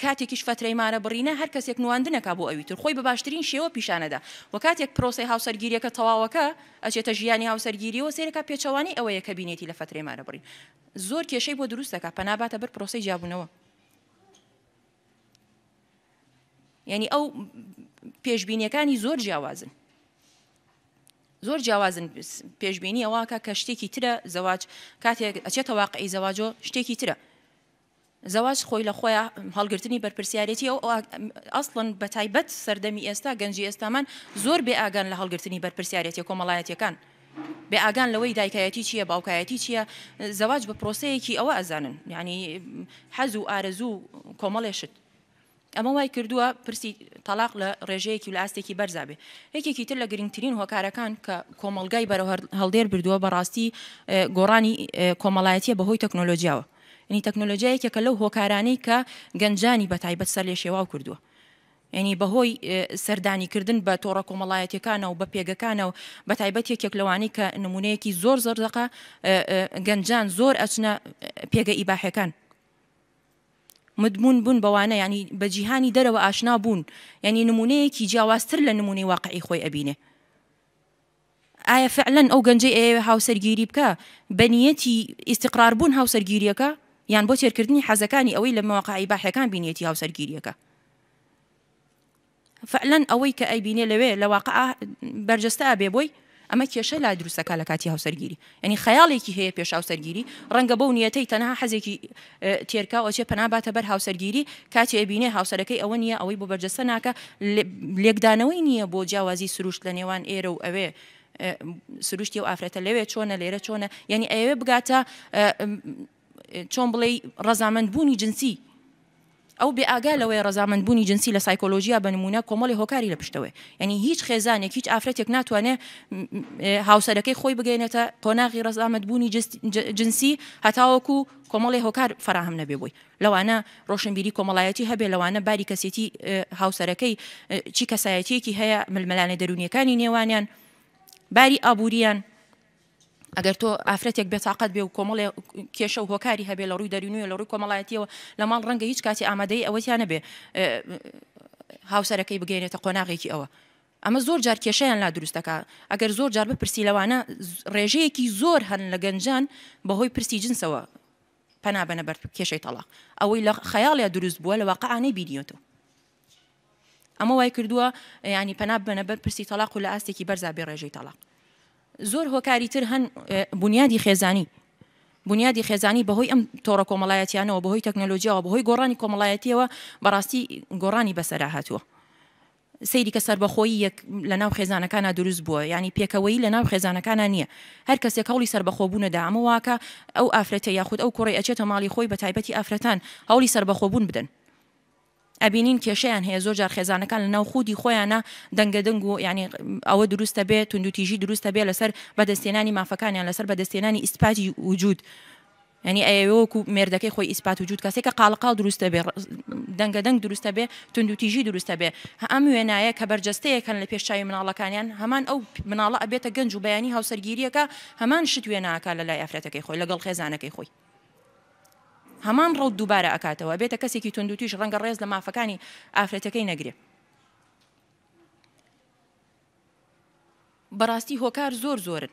Speaker 2: کاتێکیش فەترەی مارە بڕینە هەر کەسێک نواندنەکا بۆ ئەوی تر خۆی بە باشترین شێوە پیشانەدا و کاتێک پرۆسەی هاوسەرگیریەکە تەواوەکە ئەچێتە ژیانی هاوسەرگیریەوە سەیرەکا پێچەوانەی ئەوەیە کە بینێتی لە فەترەی مارە بڕین زۆر کێشەی بۆ دروست دەکا پەنا باتە بەر پرۆسەی جیابوونەوە. یعنی ئەو پێشبینیەکانی زۆر جیاوازن. زۆر جیاوازن پێشبینی ئەوەکە کە شتێکی ترە زەواج کاتێک ئەچێتە واقعی زەواجۆ شتێکی ترە زەواج خۆی لە خۆیان هەڵگرتنی بەرپرسیارەتی ئەو ئەسڵەن بە تایبەت سەردەمی ئێستا گەنجی ئێستامان زۆر بێ ئاگان لە هەڵگرتنی بەرپرسیارەتی کۆمەڵایەتیەکان بێ ئاگان لەوەی دایکایەتی چییە باوکایەتی چییە زەواج بە پرۆسەیەکی ئەوە ئەزانن یعنی حەز و ئارەزوو کۆمەڵێ شت ئەمە وای کردووە پرسی تەڵاق لە ڕێژەیەکی و لە ئاستێکی بەرزا بێ. یەکێکی تر لە گرنگترین هۆکارەکان کە کۆمەڵگای بەرەو هەڵدێر بردووە بەڕاستی گۆڕانی کۆمەڵایەتیە بەهۆی تەکنۆلۆجیاوە. یعنی تەکنۆلۆجیا یەکێکە لەو هۆکارانەی کە گەنجانی بەتایبەت سەرلێشێواو کردووە. یعنی بەهۆی سەردانیکردن بە تۆڕە کۆمەڵایەتیەکانە و بە پێگەکانە و بەتایبەت یەکێک لەوانەی کە نمونەیەکی زۆر زۆر زەقە گەنجان زۆر ئەچنە پێگە ئیباحەکان. مدمون بوون بەوانە یانی بە جیهانی دەرەوە ئاشنا بوون یانی نمونەیەکی جیاوازتر لە نمونەی واقعی خۆی ئەبینێ ئایا فعلەن ئەو گەنجەی ئەیەوێ هاوسەرگیری بکا بە نیەتی ئیستیقرار بوون هاوسەرگیریەکە یان بۆ تێرکردنی حەزەکانی ئەوەی لە مواقع ئیباحیەکان بینیەتی هاوسەرگیریەکە فعلەن ئەوەی کە ئەیبینێ لەوێ لە واقعا بەرجەستە ئەبێ بۆی، ئەمە کێشە لا دروست ئەکا لە کاتی هاوسەرگیری یانی خەیاڵێکی هەیە پێش هاوسەرگیری ڕەنگە بەو نیەتەی تەنها حەزێکی تێرکا و ئەچێ پەنا باتە بەر هاوسەرگیری کاتێ ئەبینێ هاوسەرەکەی ئەوە نییە ئەوەی بۆ بەرجەستە ناکا لێکدانەوەی نییە بۆ جیاوازی سروشت لە نێوان ئێرە و ئەوێ سروشتی ئەو ئافرەتە لەوێ چۆنە لێرە چۆنە یعنی ئەیەوێ بگاتە چۆن بڵێی ڕەزامەندبوونی جنسی ئەو بێ ئاگا لەوەیە ڕەزامەند بوونی جنسی لە سایکۆلۆژیا بە نموونە کۆمەڵی هۆکاری لە پشتەوەیە یانی هیچ خێزانێک هیچ ئافرەتێک ناتوانێ هاوسەرەکەی خۆی بگەێنێتە قۆناغی ڕەزامەند بوونی جنسی هەتاوەکو کۆمەڵی هۆکار فراهەم نەبێ بۆی لەوانە ڕۆشنبیری کۆمەڵایەتی هەبێ لەوانە باری کەسێتی هاوسەرەکەی چی کەسایەتیەکی هەیە ململانێ دەرونیەکانی نێوانیان باری ئابووریان ئەگەر تۆ ئافرەتێک بێتاقەت بێ و کۆمەڵێ کێشە و هۆکاری هەبێ لە ڕووی دەروونیەوە لە ڕووی کۆمەڵایەتیەوە لە ماڵ ڕەنگە هیچ کاتی ئامادەی ئەوەتیان نەبێ هاوسەرەکەی بگەێنێتە قۆناغێکی ئەوە ئەمە زۆر جار کێشەیان لا دروست دەکا ئەگەر زۆر جار بپرسی لەوانە ڕێژەیەکی زۆر هەن لە گەنجان بەهۆی پرسی جنسەوە پەنا بەنە بەر کێشەی تەڵاق ئەوەی لە خەیاڵیا دروست بووە لە واقعا نەیبینیوەتەوە. ئەمە وای کردووە ینی پەنا ببەنە بەر پرسی تەلاق و لە ئاستێکی بەرزا بێ ڕێژەی تەلاق. زۆر هۆکاری تر هەن بونیادی خێزانی بونیادی خێزانی بەهۆی ئەم تۆڕە کۆمەڵایەتیانەوە بەهۆی تەکنەلۆجیاوە بەهۆی گۆڕانی کۆمەڵایەتیەوە بەڕاستی گۆڕانی بەسەرا هاتووە. سەیری کە سەربەخۆیی یەک لە ناو خێزانەکانا دروست بووە یانی پێکەوەیی لە ناو خێزانەکانا نییە هەر کەسێک هەوڵی سەربەخۆبوونەدا ئەمە واکە ئەو ئافرەتە یاخود ئەو کوڕی ئەچێتە ماڵی خۆی بە تایبەتی ئافرەتان هەوڵی سەربەخۆبوون بدەن ئەبینین کێشەیان هەیە زۆر جار خێزانەکان لە ناو خودی خۆیانە دەنگە دەنگ و یعنی ئەوە دروستە بێ توندوتیژی دروستە بێ لەسەر بەدەستێنانی مافەکانیان لەسەر بەدەستێنانی ئیسپاتی وجود یعنی ئەیەوێ وەکو مێردەکەی خۆی ئیسپات وجود کەسێکە قاڵەقاڵ دروستە بێ دەنگە دەنگ دروستە بێ توندوتیژی دروستە بێ ئەم وێنایە کە بەرجەستەیەکەن لە پێش چاوی مناڵەکانیان هەمان ئەو مناڵە ئەبێتە گەنج و بەیانی هاوسەرگیریەکە هەمان شت وێناکە لە لای ئافرەتەکەی خۆی لەگەڵ خێزانەکەی خۆی. هەمان ڕەوت دووبارە ئەکاتەوە ئەبێتە کەسێکی توندوتیژ ڕەنگە ڕێز لە مافەکانی ئافرەتەکەی نەگرێ. بەڕاستی هۆکار زۆر زۆرن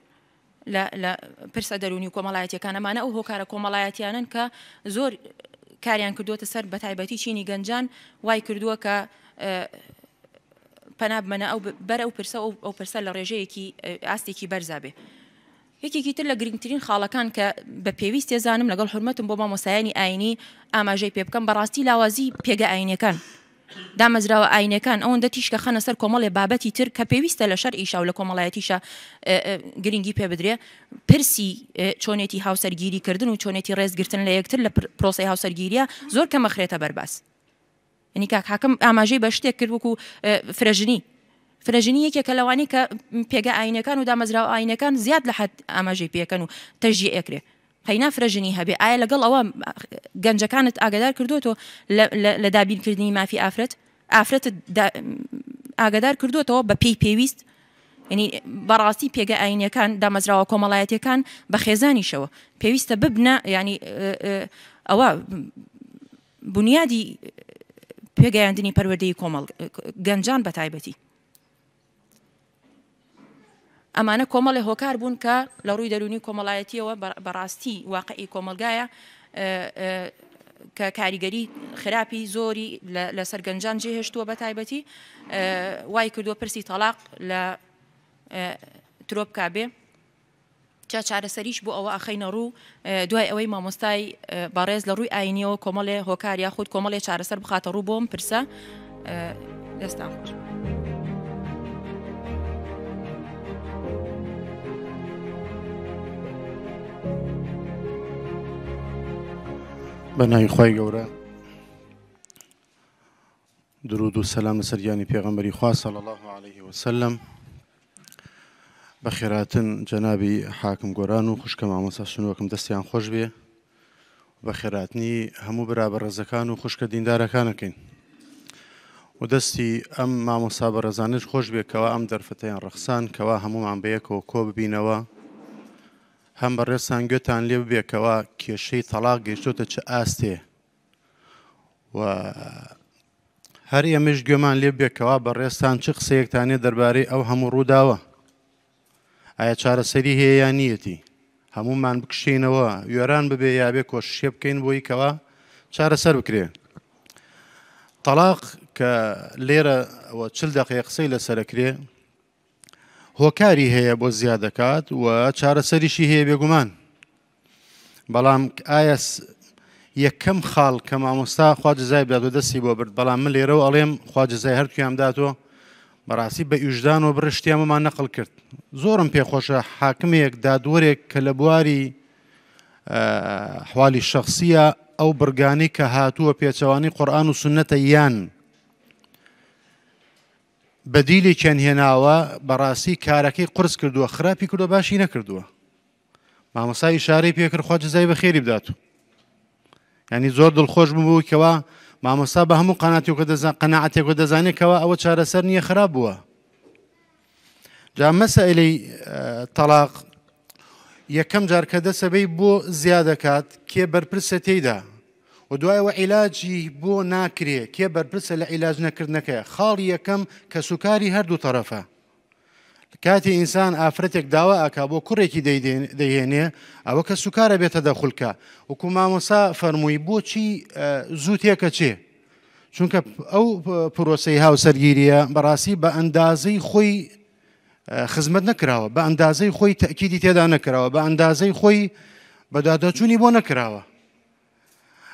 Speaker 2: لە لە پرسە دەروونی و کۆمەڵایەتیەکان ئەمانە ئەو هۆکارە کۆمەڵایەتیانن کە زۆر کاریان کردووەتە سەر بەتایبەتی چینی گەنجان وای کردووە کە. پەنا بمەنە ئەو بەر ئەو پرسە و ئەو پرسە لە ڕێژەیەکی ئاستێکی بەرزا بێ. یەکێکی تر لە گرنگترین خاڵەکان کە بە پێویست تێزانم لەگەڵ حورمەتم بۆ مامۆستایانی ئایینی ئاماژەی پێ بکەم بەڕاستی لاوازی پێگە ئایینیەکان دامەزراوە ئایینەکان ئەوەندە تیشکە خەنە سەر کۆمەڵێ بابەتی تر کە پێویستە لە شەرعیشا و لە کۆمەڵایەتیشا گرنگی پێ بدرێ پرسی چۆنێتی هاوسەرگیری کردن و چۆنێتی ڕێزگرتن لە یەکتر لە پرۆسەی هاوسەرگیریە زۆر کەمەخرێتە بەرباس. یعنی کاک حاکم ئاماژەی بە شتێک کرد وەکو فرەژنی فرەژنی یەکێکە لەوانەی کە پێگە ئاینەکان و دامەزراوە ئاینەکان زیاد لە حەد ئاماژەی پێکەن و تەشجیع ئەکرێ قەینا فرەژنی هەبێ ئایا لەگەڵ ئەوە گەنجەکانت ئاگادار کردووەتەوە لە دابینکردنی مافی ئافرەت ئافرەتت ئاگادار کردووەتەوە بە پێی پێویست یعنی بەڕاستی پێگە ئاینەکان دامەزراوە کۆمەڵایەتەکان بە خێزانیشەوە پێویستە ببنە ینی ئەوە بونیادی پێگەیاندنی پەروەردەی کۆمەڵ گەنجان بە تایبەتی. ئەمانە کۆمەڵێ هۆکار بوون کە لە ڕووی دەروونی کۆمەڵایەتیەوە بەڕاستی واقعی کۆمەلگایە کە کاریگەری خراپی زۆری لەسەر گەنجان جێهێشتووە بە تایبەتی وای کردووە پرسی تەلاق لە ترۆپکا بێ. جا چارەسەریش بۆ ئەوە ئەخەینە ڕوو دوای ئەوەی مامۆستای بەڕێز لە ڕووی ئاینیەوە کۆمەڵێ هۆکار یاخود کۆمەڵێ چارەسەر بخاتە ڕوو بۆم پرسە دەستان خۆش.
Speaker 3: بە ناوی خوای گەورە درود و سەلام لەسەر گیانی پێغەمبەری خوا صلی الله علیه وسلم بەخێراتن جەنابی حاکم گۆران و خوشکە مامۆستا سنووەکەم دەستیان خۆش بێ بەخێراتنی هەموو برا بەڕێزەکان و خوشکە دیندارەکانەکەین و دەستی ئەم مامۆستا بەڕێزانش خۆش بێ کەوا ئەم دەرفەتەیان ڕەخسان کەوا هەمومان بەیەکەوە کۆ ببینەوە هەم بەڕێزتان گوێتان لێ ببێ کەوا کێشەی تەلاق گەیشتۆتە چ ئاستێ و هەر ئێمەش گوێمان لێ بێ کەوا بەڕێزتان چ قسەیەکتان نیە دەربارەی ئەو هەموو ڕووداوە ئایا چارەسەری هەیە یان نیەتی هەمومان بکشینەوە وێران ببێ یا بێ کۆششێ بکەین بۆی کەوا چارەسەر بکرێ تەلاق کە لێرە چل دقیقە قسەی لەسەرەکرێ هۆکاری هەیە بۆ زیاد دەکات و چارەسەریشی هەیە بێگومان بەڵام ئایا یەکەم خاڵ کە مامۆستا خوا جزای بدات و دەستی بۆ برد بەڵام من لێرەوە ئەڵێم خوا جزای هەردووکیان بداتەوە بەڕاستی بە ئیژدان و بڕشتی ئەمەمان نەقل کرد زۆرم پێخۆشە حاکمێک دادوەرێک کە لە بواری حوالی شخصیە ئەو بڕگانی کە هاتووە پێچەوانی قورآن و سنەتە یان بەدیلێکیان هێناوە بەڕاستی کارەکەی قورس کردووە خراپی کردووە باشی نەکردووە مامۆستا ئیشارەی پێکرد خوا جزای بەخێری بدات ینی زۆر دڵخۆش بوو کەوا مامۆستا بە هەموو قەناتێکە دەزان قەناعەتێکە دەزانێت کەوا ئەوە چارەسەر نییە خراپ بووە جا مەسەلەی تەلاق یەکەم جار کە دەسەبەی بۆ زیادەکات کێ بەرپرسە تێیدا و دوایەوە عیلاجی بۆ ناکرێ کێ بەرپرسە لە عیلاج نەکردنەکەی خاڵی یەکەم کەسوکاری هەردوو تەرەفە کاتی ئینسان ئافرەتێک داوا ئەکا بۆ کوڕێکی دەیهێنێ ئەوە کە سوکارە بێتە دەخولکە وەکو مامۆسا فەرمووی بۆچی زوو تێکە چێ چونکە ئەو پرۆسەی هاوسەرگیریە بەڕاستی بە ئەندازەی خۆی خزمەت نەکراوە بە ئەندازەی خۆی تەکیدی تێدا نەکراوە بە ئەندازەی خۆی بەدادەچوونی بۆ نەکراوە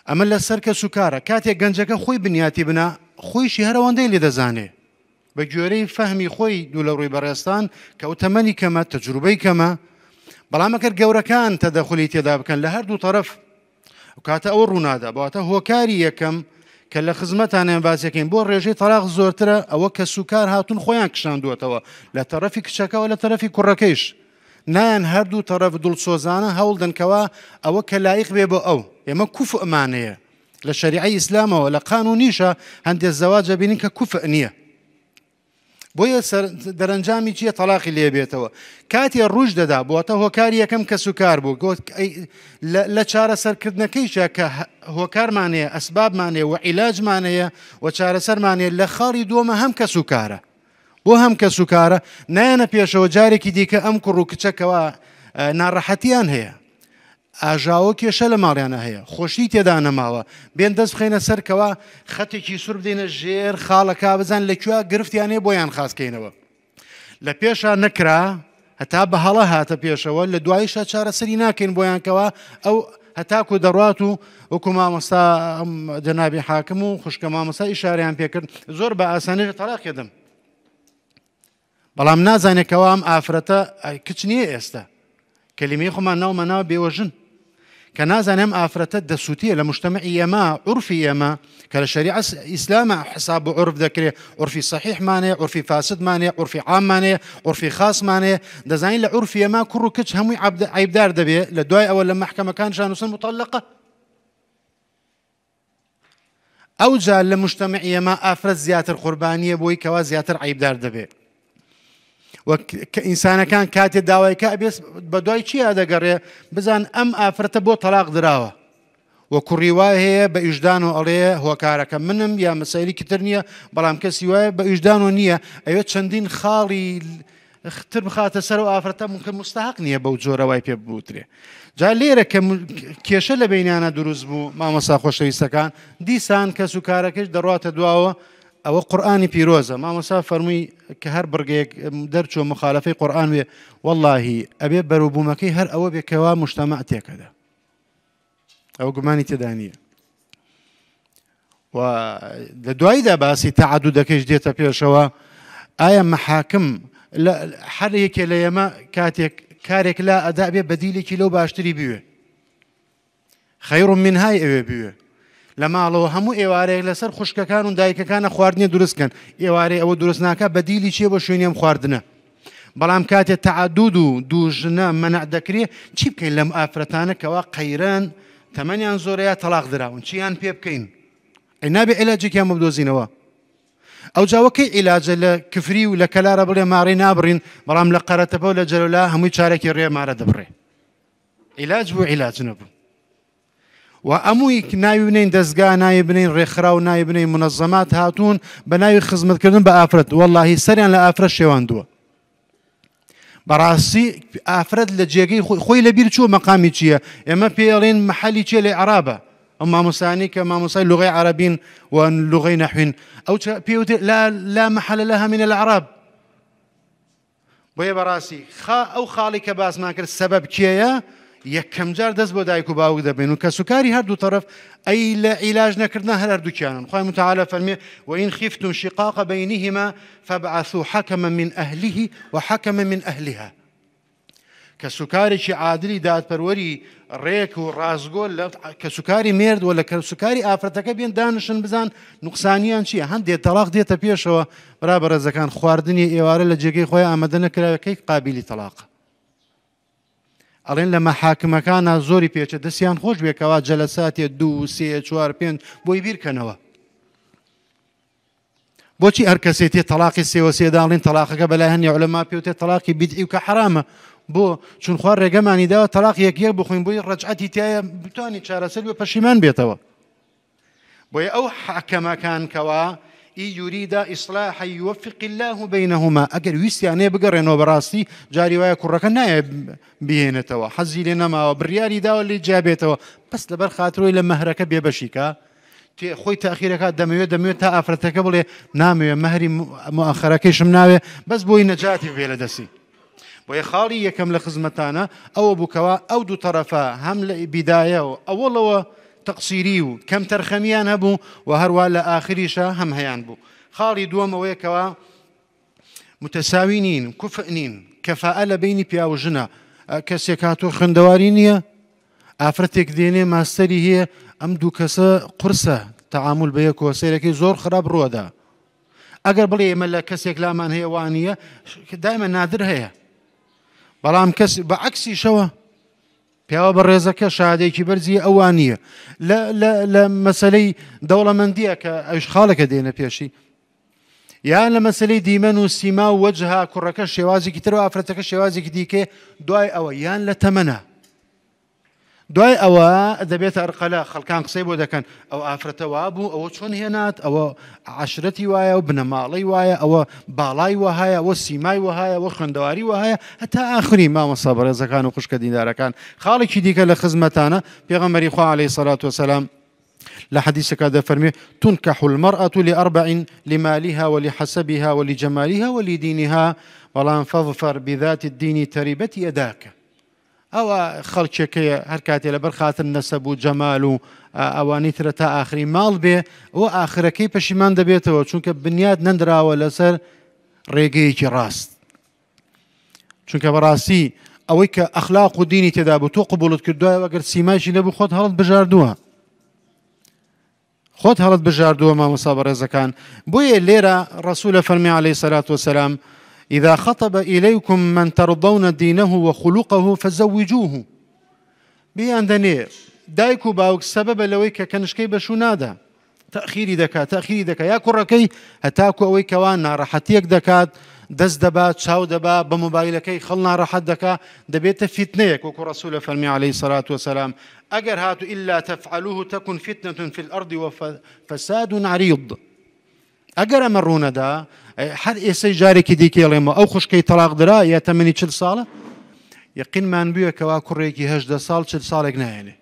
Speaker 3: ئەمە لەسەر کەس و کارە کاتێک گەنجەکە خۆی بنیاتی بنا خۆیشی هەرەوەندەی لێ دەزانێ بە گوێرەی فەهمی خۆی دوو لە ڕووی بەڕێستان کە ئەو تەمەنی کەمە تەجروبەی کەمە بەڵام ئەگەر گەورەکان تەدەخلی تێدا بکەن لە هەردوو تەرەف کاتە ئەوە ڕوونادا بەواتە هۆکاری یەکەم کە لە خزمەتانیان باسەکەین بۆ ڕێژەی تەلاق زۆرترە ئەوە کە سوکار هاتون خۆیان کشاندووەتەوە لە تەرەفی کچەکەەوە لە تەرەفی کوڕەکەیش نایەن هەردوو تەرەف دڵسۆزانە هەوڵدەن کەوا ئەوە کە لایق بێ بۆ ئەو ئێمە کوفئمانەیە لە شەریعەی ئیسلامەوە لە قانونیشە هەندێک زەواج دەبینین کە کوفئ نییە بۆیە دەرەنجامی چییە تەلاقی لێ بێتەوە کاتێ ڕوش دەدا بۆتە هۆکاری یەکەم کەس و کار بوو گوت لە چارەسەرکردنەکەیشە کە هۆکارمانەیە ئەسبابمانەیە و عیلاجمانەیە و چارەسەرمانەیە لە خاڵی دووەمە هەم کەس و کارە بۆ هەم کەس و کارە نایەنە پێشەوە جارێکی دیکە ئەم کوڕ و کچە کەوا ناڕەحەتیان هەیە. ئاژاوە کێشە لە ماڵیانە هەیە، خۆشی تێدا نەماوە، بێن دەست بخەینە سەر کەوا خەتێکی سوور بدەینە ژێر خاڵەکە بزان لە کوێ گرفتیان هەیە بۆیان خاستکەینەوە. لە پێشا نەکرا هەتا بە هەڵە هاتە پێشەوە، لە دواییشا چارەسەری ناکەین بۆیان کەوا ئەو هەتاکو دەڕات و وەکو مامۆستا جەنابی حاکم و خوشکە مامۆستا ئیشاریان پێکرد زۆر بە ئاسانی تەلاقی دەم، بەڵام نازانێت کەوا ئەم ئافرەتە کچ نییە ئێستا کەلیمەی خۆمان ناومان ناوە بێوەژن کە نازانێ ئەم ئافرەتە دەسووتیە لە مجتەمعی ئێمە عورفی ئێمە کە لە شەریعە ئیسلامە حساب و عورف دەکرێ، عورفی سەحیحمانەیە، عورفی فاسدمانەیە، عورفی عاممانەیە، عورفی خاصمانەیە. دەزانین لە عورفی ئێمە کوڕ و کچ هەمووی عەیبدار دەبێ، لە دوای ئەوە لە مەحکەمەکان شانوسن مطلقە. ئەوجا لە مجتەمعی ئێمە ئافرەت زیاتر قوربانیە بۆی کەوا زیاتر عەیبدار دەبێ. و کە ئینسانەکان کاتێ داوای کە ئەبێ بە دوای چیا دەگەڕێ بزان ئەم ئافرەتە بۆ تەلاق دراوە و کوڕی وای هەیە بە ئیژدان و ئەڵێ هۆکارەکە منم یا مەسەیلێکی تر نییە، بەڵام کەسی وایە بە ئیژدان و نییە ئەوێ چەندین خاڵی تر بخاتە سەر و ئافرەتە ممکن مستحق نییە بەو جۆرە وای پێ بوترێ. جا لێرە کە کێشە لە بینیانە دروست بوو مامۆستا خۆشەویستەکان، دیسان کەس و کارەکەش دەڕاتە دواوە. ئەوە قورئانی پیرۆزە مامۆستا فەرمووی کە هەر بڕگەیەک دەرچووە مخالفەی قورئان وێ، وەڵاهی ئەبێ بەروبوومەکەی هەر ئەوە بێ کەوا مجتەمع تێکەدا، ئەوە گومانی تێدا نییە. و لە دواییدا باسی تەعەدودەکەیش دێتە پێشەوە. ئایا مەحاکم هەر یەکێ لە ئێمە کاتێک کارێک لا ئەدا بێ بەدیلێکی لەو باشتری بوێ، خەیر منهای ئەوێ بوێ. لە ماڵەوە هەموو ئێوارەیەک لەسەر خوشکەکان و دایکەکانە خواردنێ دروستکەن، ئێوارەی ئەوە دروست ناکە بەدیلی چییە بۆ شوێنی ئەم خواردنە. بەڵام کاتێ تەعەدود و دوو ژنە مەنع دەکرێ، چی بکەین لەم ئافرەتانە کەوا قەیران تەمەنیان زۆرەیە تەلاق دراون، چیان پێ بکەین؟ ئەی نابێ عیلاجێکیان بۆ بدۆزینەوە. ئەو جاوەکەی عیلاجە لە کفری و لە کەلارە بڵێ مارەی نابڕین، بەڵام لە قەرەتەپە و لە جەلەولا هەمووی چارەکی ڕێ مارە دەبڕێ. عیلاج بوو عیلاج نەبوو. و ئەمووی ناوی بنین دەستگا، ناوی بنین ڕێکخراو، ناوی بنین منەظەمات هاتوون بە ناوی خزمەتکردن بە ئافرەت، وەڵاهی سەریان لە ئافرەت شێواندووە. بەڕاستی ئافرەت لە جێگەی خۆی لەبیر چووە مەقامی چییە. ئێمە پێڵێن محەلی چییە لە عێراقە، ئەو مامۆستایانەی کە مامۆستای لغەی عەرەبین و لغەی نەحوین، ئەو پێوتێ لا محەلە لەها من الإعراب. بۆیە بەڕاستی ئەو خاڵی کە باسمان کرد سەبەب کێیە، یەکەم جار دەست بۆ دایک و باوک دەبێن و کەسوکاری هەردوو طرف ئەی لە عیلاج نەکردنە هەر هەردووکیانن. خوای متعالە فەرمێ وإن خفتم شقاق بينهما فابعثوا حكما من أهله وحكما من أهلها. کەسوکارێکی عادلی دادپەروەری ڕێک و ڕازگۆ لە کەسوکاری مێرد و لە کەسوکاری ئافرەتەکە بێن دانیشن بزان نوقسانیان چییە. هەندێک تەلاق دێتە پێشەوە برا بەڕێزەکان، خواردنی ئێوارە لە جێگەی خۆی ئامادە نەکراوەکەی قابلی تەلاقە. ئەڵێن لە مەحاکمەکانە زۆری پێچە دەستیان خۆش بێکەوە جەلەساتێ 2 3 4 5 بۆی بیرکەنەوە. بۆچی هەر کەسێ تێ تەلاقی 3 و 3 داڵین تەلاقەکە بەلای هەنێ عولەما پێوتێ تەلاقی بیدعی و کە حرامە، بۆ چون خوار ڕێگەمانی داوە تەلاق یەک یەک بخۆین بۆی ڕەجعەتی تایە بتوانین چارەسەر بێ پەشیمان بێتەوە. بۆیە ئەو حەکەمەکان کەوا ئی یوریدا ئیسلاحە یوفق الله بینهما، ئەگەر ویستیانەیە بگەڕێنەوە بەڕاستی جاری وایە کوڕەکە نایە بهێنێتەوە، حەزی لێ نەماوە، بڕیاری داوە لێ جیابێتەوە، بەس لەبەر خاترۆی لە مەهرەکە بێبەشیکە خۆی تاخیرەکە دەمەوێت تا ئافرەتەکە بڵێ نامەوێ مەهری مؤخەرەکەیشم ناوێ، بەس بۆی نەجاتی بێ لە دەستی. بۆیە خاڵی یەکەم لە خزمەتانە ئەوە بووکەوە ئەو دوو طرفە هەم لە بیدایە و ئەوەڵەوە تەقسیری و کەم تەرخەمیان هەبوو و هەروە لە ئاخریشە هەم هەیان بوو. خاڵی دووەم ئەوەیەکەوە متەساوی نین، کوفئ نین، کەفاءە لە بینی پیا و ژنە. کەسێک هاتوو خوێندەواری نییە، ئافرەتێک دێنێ ماستەری هەیە، ئەم دوو کەسە قورسە تەعامول بە یەکەوە، سەیرەکەی زۆر خراپ ڕووەدا. ئەگەر بڵێ ئێمە لە کەسێک لامان هەیە وانییە، دایمە نادر هەیە، بەڵام کەس بە عەکسیشەوە پیاوە بە ڕێزەکە شادێکی بەرزی ئەوان نییە. لە مەسلەی دەوڵەمەندیە کە ئەوش خاڵەکە دێنە پێشی، یان لە مەسلەی دیمەن و سیما و وەجها کوڕەکە شێوازێکی تر و ئافرەتەکە شێوازێکی دیکە دوای ئەوە، یان لە تەمەنە. دوای ئەوە دەبێتە ئەرقەلە، خەڵکان قسەی بۆ دەکەن، ئەو ئافرەتە وابوو، ئەوە چۆن هێنات، ئەوە عەشرەتی وایە، ئەو بنەماڵەی وایە، ئەوە باڵای وەهایە، ئەوە سیمای وەهایە، ئەوە خوێندەواری وەهایە، هەتا ئاخری. مامۆستا بەڕێزەکان و خوشکە دیندارەکان، خاڵێکی دیکە لە خزمەتانە، پێغەمبەری خوا عەلەیهی سەلات وەسەلام لە حەدیسەکە دەفەرمێ تنکح المرأة لأربع لمالها ولحسبها ولجمالها ولدينها، بەڵام فاظفر بذات الدين تربت يداك. ئەوە خەڵکێکەیە هەر کاتێ لەبەر خاتر نەسەب و جەمال و ئەوانەی ترە تا ئاخری ماڵ بێ ئەوە ئاخرەکەی پەشیمان دەبێتەوە، چونکە بنیاد نەندراوە لەسەر ڕێگەیەکی ڕاست. چونکە بەڕاستی ئەوەی کە ئەخلاق و دینی تێدا بوو تۆ قبوڵت کرد، دوای ئەگەر سیمایشی نەبوو خۆت هەڵت بژاردووە، خۆت هەڵت بژاردووە مامۆستا بەڕێزەکان. بۆیە لێرە ڕەسولە فەرمی عەلەیهی سەلات وەسەلام إذا خطب إليكم من ترضون دينه وخلقه فزوجوه. بیان دەنێ دایک و باوک سەبەبە لەوەی کە کەنشکەی بەشوو نادا، تەخیری دەکات، تەخیری دەکات یا کوڕەکەی هەتاکو ئەوەی کەوا ناڕەحەتیەک دەکات، دەست دەبا، چاو دەبا، بە مۆبایلەکەی خەڵ ناڕەحەت دەکا، دەبێتە فیتنەیەک وەکو ڕەسولە فەرمی عەلەیهی سەلات وەسەلام ئەگەر هاتو إلا تفعلوه تكن فتنة في الأرض وفساد عريض. ئەگەر ئەمە ڕوونەدا هەر ئێسەی جارێکی دیکە ئەڵێمەوە ئەو خوشکەی تەلاق درا یا تەمەنی 40 ساڵە، یەقینمان بووە کەوا کوڕێکی 18 ساڵ 40 ساڵێک نایەنێ.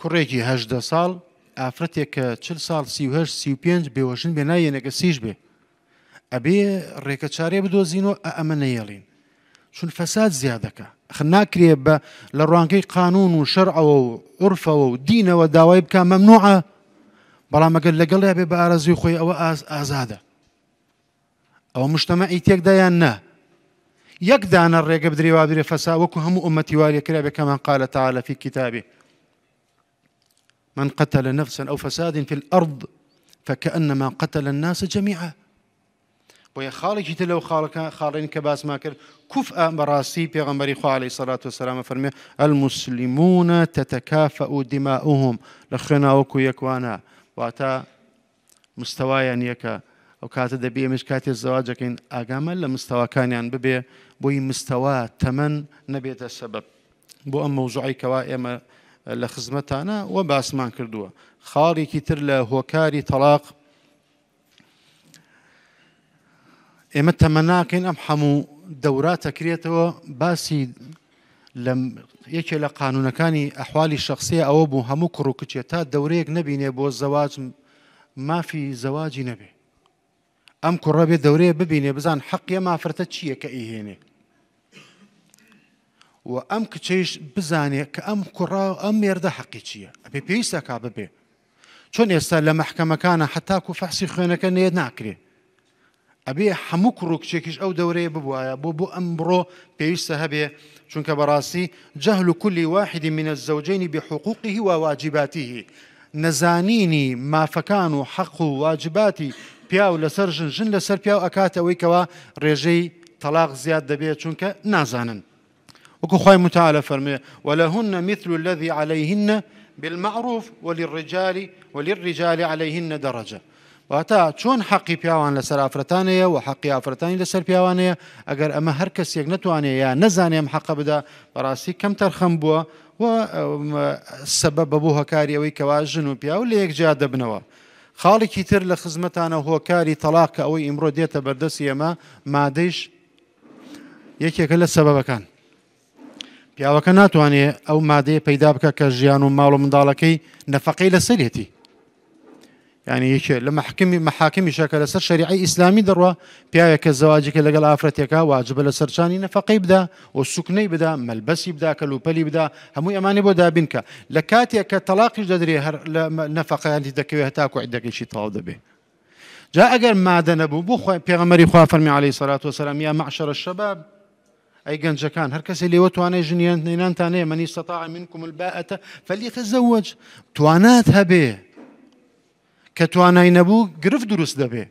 Speaker 3: کوڕێکی 18 ساڵ ئافرەتێک کە 40 ساڵ 38 35 بێوەژن بێ نایەنێکە سیش بێ، ئەبێ ڕێکە چارێ بدۆزینەوە ئەمە نەیەڵین، چون فەساد زیادەکە. خ ناکرێ بە لە ڕوانگەی قانون و شەرعەوە و عورفەوە و دینەوە داوای بکە مەمنوعە، بەڵام ئەگەر لەگەڵیا بێ بە ئارەزوی خۆی ئەوە ئازادە. ئەوە مجتەمەعی تێکدا یان نا؟ یەک دانە ڕێگە بدرێ وا بدرێ فەسا وەکو هەموو ئومەتی وارێ کرا بێ كما قال تعالى في كتابه من قتل نفسا أو فساد في الأرض فكأنما قتل الناس جميعا. بۆیە خاڵێکی تر لەو خاڵین کە باسمان کرد کوفئە بەڕاستی پێغەمبەری خوا عەلەیهی سەلات وەسەلام فەرمێ المسلمون تتكافأ دماؤهم، لە خوێنا وەکو یەکوانە، واتە مستەوایان یەکە. ئەو کاتە دەبێ ئێمەش کاتێ زەواجەکەین ئاگامە لە مستەواکانیان ببێ، بۆی مستەوا تەمەن نەبێتە سەبەب. بۆ ئەم مەوزوعی کەوا ئێمە لە خزمەتانە وە باسمان کردووە. خاڵێکی تر لە هۆکاری تەلاق، ئێمە تەمەناکەین ئەم هەموو دەورات ئەکرێتەوە باسی لە یەکێ لە قانونەکانی ئەحوالی شخصیە ئەوە بوو هەموو کوڕ و کچێ تا دەورەیەک نەبینێ بۆ زەواج مافی زەواجی نەبێ. ئەم کوڕە بێ دەورەیە ببینێ بزان حەقیە مافرەتە چییە کە ئیهێنێ، و ئەم کچەیش بزانێ کە ئەم کوڕە ئەم مێردە حەقی چییە، ئەبێ پێویستە کا ببێ. چۆن ئێستا لە مەحکەمەکانە حتاکو فەحسی خوێنەکە نێت ناکرێ، ئەبێ هەموو کوڕ و کچێکیش ئەو دەورەیە ببوایە بۆ ئەم بڕۆ پێویستە هەبێ، چونکە بەڕاستی جەهل كل واحد من الزوجين بحقوقه وواجباته، نەزانینی مافەکان و حەق و واجباتی پیاو لەسەر ژن، ژن لەسەر پیاو ئەکاتەوەی کەوا ڕێژەی تەلاق زیاد دەبێت، چونکە نازانن. وەکو خوای متعالە فەرمێ ولهن مثل الذي عليهن بالمعروف وللرجال عليهن درجة. واتە چۆن حەقی پیاوان لەسەر ئافرەتانەیە و حەقی ئافرەتانی لەسەر پیاوانەیە، ئەگەر ئەمە هەر کەسێک نەتوانێت یا نەزانێ ئەم حەقە بدا، بەڕاستی کەم تەرخەم بووە و سەبەب بە بۆ هۆکاری ئەوەی کەوا ژن و پیاو لە یەک جیا دەبنەوە. خاڵێکی تر لە خزمەتانە هۆکاری تەلاق کە ئەوەی ئیمڕۆ دێتە بەردەستی ئێمە، مادەیش یەکێکە لە سەبەبەکان. پیاوەکە ناتوانێت ئەو مادەیە پەیدا بکە کە ژیان و ماڵ و منداڵەکەی نەفەقەی لەسەرێتی. یعنی یەکێ لە محاکمی شەکە لەسەر شەریعەی ئیسلامی دەڕوا، پیاوێک کە زەواجێکە لەگەڵ ئافرەتێکە واجبە لەسەر چانی نەفەقەی بدا و سوکنەی بدا، مەلبەسی بدا، کەلوپەلی بدا، هەمووی ئەمانەی بۆ دابین کە. لە کاتێک کە تەلاقیش دەدرێ هەر لە نەفەقەیانی دەکەوێت هەتاکو عیدەکەیشی تەواو دەبێ. جا ئەگەر مادە نەبوو بۆ خۆی پێغەمبەری خوا فەرمی عەلەیهی سەلات وەسەلام یا مەعشەرە الشەباب، ئەی گەنجەکان هەر کەسێ لێوە توانای ژنیان نێنانتان هەیە، من استطاع منكم الباءة فليتزوج، توانات هەبێ. کە توانای نەبوو گرفت دروست دەبێ،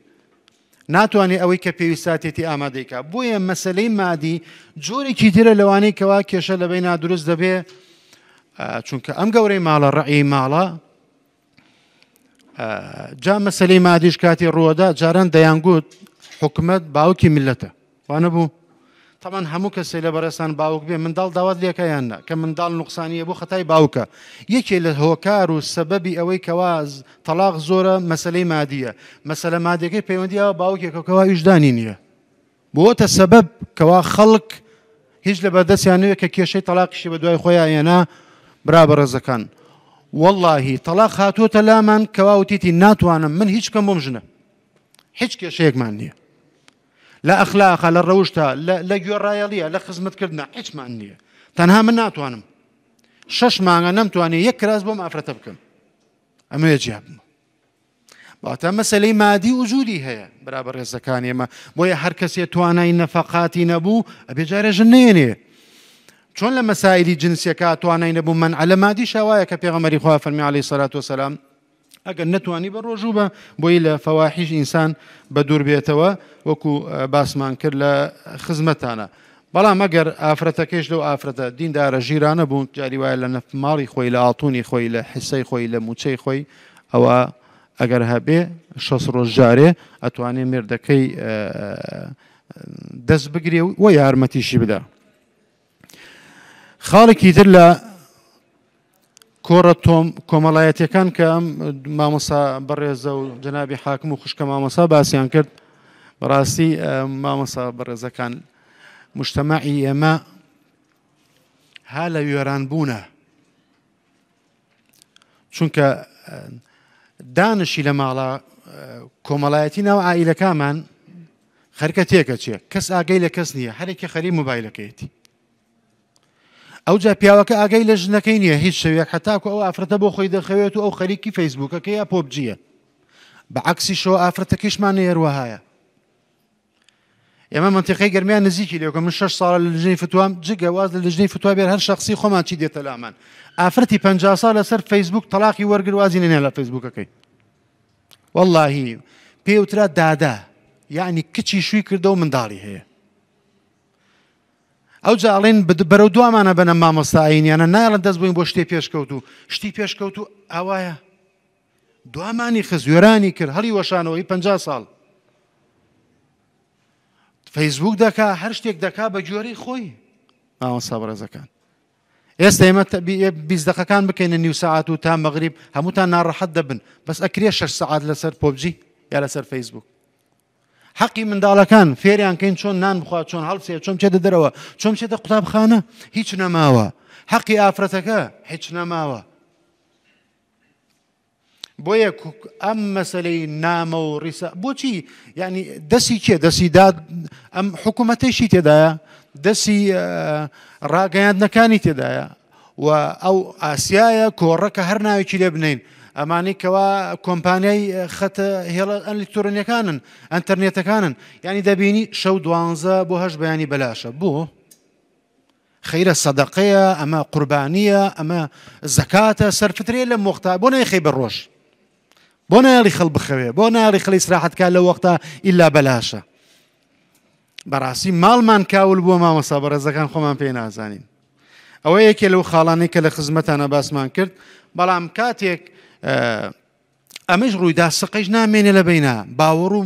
Speaker 3: ناتوانێت ئەوەی کە پێویستاتێتی ئامادەیکا. بۆیە مەسلەی مادی جۆرێکی ترە لەوانەی کەوا کێشە لە بەینا دروست دەبێ، چونکە ئەم گەورەی ماڵە ڕەعی ماڵە. جا مەسلەی مادیش کاتی ڕووەدا جاران دەیانگوت حکومەت باوکی میلەتە، وانە بوو؟ تەبعەن هەموو کەسێ لە بەڕێزتان باوک بێ منداڵ داوات لێکا یان نا کە منداڵ نوقسانیە بۆ خەتای باوکە یەکێ لە هۆکار و سەبەبی ئەوەی کەوا تەڵاق زۆرە مەسەلەی مادیە مەسەلە مادیەکەی پەیوەندی ئەوە باوکێکە کەوا ویژدانی نییە بۆتە سەبەب کەوا خەڵک هیچ لە بەردەستیان نوێ کە کێشەی تەلاقیشی بە دوای خۆیان هێنا برا بەڕێزەکان واللهی تەلاق هاتووەتە لامان کەوا وتیتی ناتوانم من هیچ کەم بۆم ژنە هیچ کێشەیەکمان نییە لە ئەخلاقا لە ڕەوشتا لە گوێڕایەڵیە لە خزمەتکردنا هیچمان نییە تەنها من ناتوانم شەش مانگە نەمتوانێت یەک کراس بۆم ئافرەتە بکەم ئەمەوێ جیا بم واتە مەسلەی مادی وجودی هەیە برا بەڕێزەکان ئێمە بۆیە هەر کەسێ توانای نەفەقاتی نەبوو ئەبێ جارێ ژن نێنێ چۆن لە مەسایلی جنسیەکە توانای نەبوو من لە مادی شەوایە کە پێغەمبەری خوا فەرمی عەلەیهی سەلات وەسەلام ئەگەر نەتوانی بە ڕۆژوو بە بۆی لە فەواحیش ئینسان بە دوور بێتەوە وەکو باسمان کرد لە خزمەتانە بەڵام ئەگەر ئافرەتەکەیش لەو ئافرەتە دیندارە ژیرانە بوون جاری وایە لە نەف ماڵی خۆی لە ئاڵتونی خۆی لە حسەی خۆی لە موچەی خۆی ئەوە ئەگەر هەبێ شەست ڕۆژ جارێ ئەتوانێ مێردەکەی دەست بگرێ و یارمەتیشی بدا خاڵێکی تر لە کۆڕە تۆم کۆمەڵایەتیەکان کە ئەم مامۆسا بەڕێزە و جەنابی حاکم و خوشکە مامۆسا باسیان کرد بەڕاستی مامۆسا بەڕێزەکان مجتەمەعی ئێمە ها لە وێران بوونە چونکە دانشی لە ماڵە کۆمەڵایەتی ناو عائیلەکەمان خەرکە تێکەچێ کەس ئاگەی لە کەس نییە هەرێکی خەری مۆبایلەکەیەتی ئەوجا پیاوەکە ئاگای لە ژنەکەی نییە هیچ شەوێک حتاکو ئەو ئافرەتە بۆ خۆی دەخەوێت و ئەو خەریکی فەیسبوکەکەی یا پۆبجیە بە عەکسیشەوە ئافرەتەکەیشمان نێروەهایە ئێمە منتیقەی گەرمیان نزیکی لێکە من شش ساڵە لە لجنەی فتوام جگە واز لە لجنەی فتوا بێر هەر شخصی خۆمان چی دێتە لامان ئافرەتی 50 ساڵ لەسەر فەیسبوک تەلاقی وەرگر وازی نێنێ لە فەیسبوکەکەی واللهی پێوترا دادا یعنی کچی شووی کردەوە منداڵی هەیە ئەوجا ئەڵێن بەرەو دوامانە بەنە مامۆستا ئاینیانە نایڵن دەست بۆین بۆ شتێ پێشکەوتوو شتی پێشکەوتوو ئاوایە دوامانی خست وێرانی کرد هەڵی وەشانەوەی پ ساڵ فەیسبوک دەکا هەر شتێک دەکا بە گوێرەی خۆی مامۆستا بەڕێزەکان ئێستا ئێمە بیست دقەکان بکەینە نیو سەعات و تا مەغریب هەمووتان ناڕەحەت دەبن بەس ئەکرێ شەش سەعات لەسەر پۆبجی یا لەسەر فەیسبوک حەقی منداڵەکان فێریان کەین چۆن نان بخوا چۆن هەڵسێ چۆن بچێتە دەرەوە چۆن بچێتە قوتابخانە هیچ نەماوە حەقی ئافرەتەکە هیچ نەماوە بۆیە ئەم مەسلەی نامە و ڕیسا بۆچی یعنی دەسی کێ دەسی داد ئەم حکوومەتێکی تێدایە دەسی ڕاگەیاندنەکانی تێدایە و ئەو ئاسیایە کۆڕەکە هەر ناوێکی لێ بنین ئەمانەی کەوا کۆمپانیای خەتە هێڵە ئەلیکترۆنیەکانن ئەتەرنێتەکانن ینی دەبینی شەو دوانزە بۆ هەش بەیانی بەلاشە بۆ خیرە سەدەقەیە ئەمە قوربانیە ئەمە زەکاتە سەرفترێ لە مۆختا بۆ نایخەی بە ڕۆژ بۆ نایڵی خەڵ بخەوێ بۆ نایڵی خەڵی سراحەتکە لە وەختا ئیلا بەلاشە بەڕاستی ماڵمان کاول بووە مامۆستا بەڕێزەکان خۆمان پێ نازانین ئەوە یەکێ لەو خاڵانەی کە لە خزمەتانە باسمان کرد بەڵام کاتێک ئەمەش ڕوویدا سقەیش نامێنێ لە بینە باوەڕ و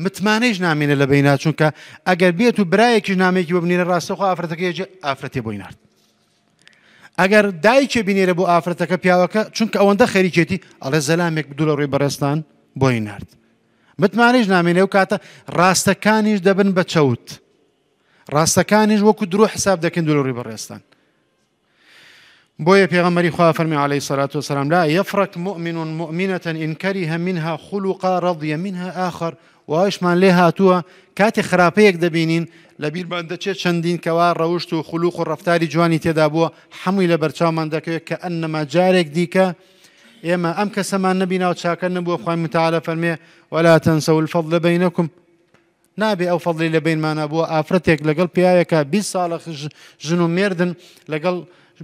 Speaker 3: متمانەیش نامێنێ لە بینە چونکە ئەگەر بێت و برایەکی نامێکی بۆ بنێرە ڕاستەخۆ ئافرەتەکەی ئافرەتێ بۆی نارد ئەگەر دایکێ بینێرە بۆ ئافرەتەکە پیاوەکە چونکە ئەوەندە خەریکێتی ئەڵێ زەلامێک بدو لە ڕووی بەڕێستان بۆی نارد متمانەیش نامێنێ و کاتە ڕاستەکانیش دەبن بە چەوت ڕاستەکانیش وەکو درۆ حساب دەکەن دوو لە ڕووی بەڕێزتان بۆیە پێغەمبەری خوا فەرمی عەلەیهی سەلات وسلام لا یفرک مؤمن مؤمنة إن كره منها خلقا رضي منها آخر وایشمان لێ هاتووە کاتێ خراپەیەک دەبینین لە بیرمان دەچێت چەندین کەوا ڕەوشت و خلوق و ڕەفتاری جوانی تێدا بووە هەمووی لە بەرچاومان دەکەوێت کە ئەنەما جارێک دیکە ئێمە ئەم کەسەمان نەبینا و چاکە نەبووە خوای متعالە فەرمێ ولا تنسوا الفضل بینکم نابێ ئەو فەضلی لە بینمانە بووە ئافرەتێک لەگەڵ پیاوێکە 20 ساڵە ژن و مێردن لەگەڵ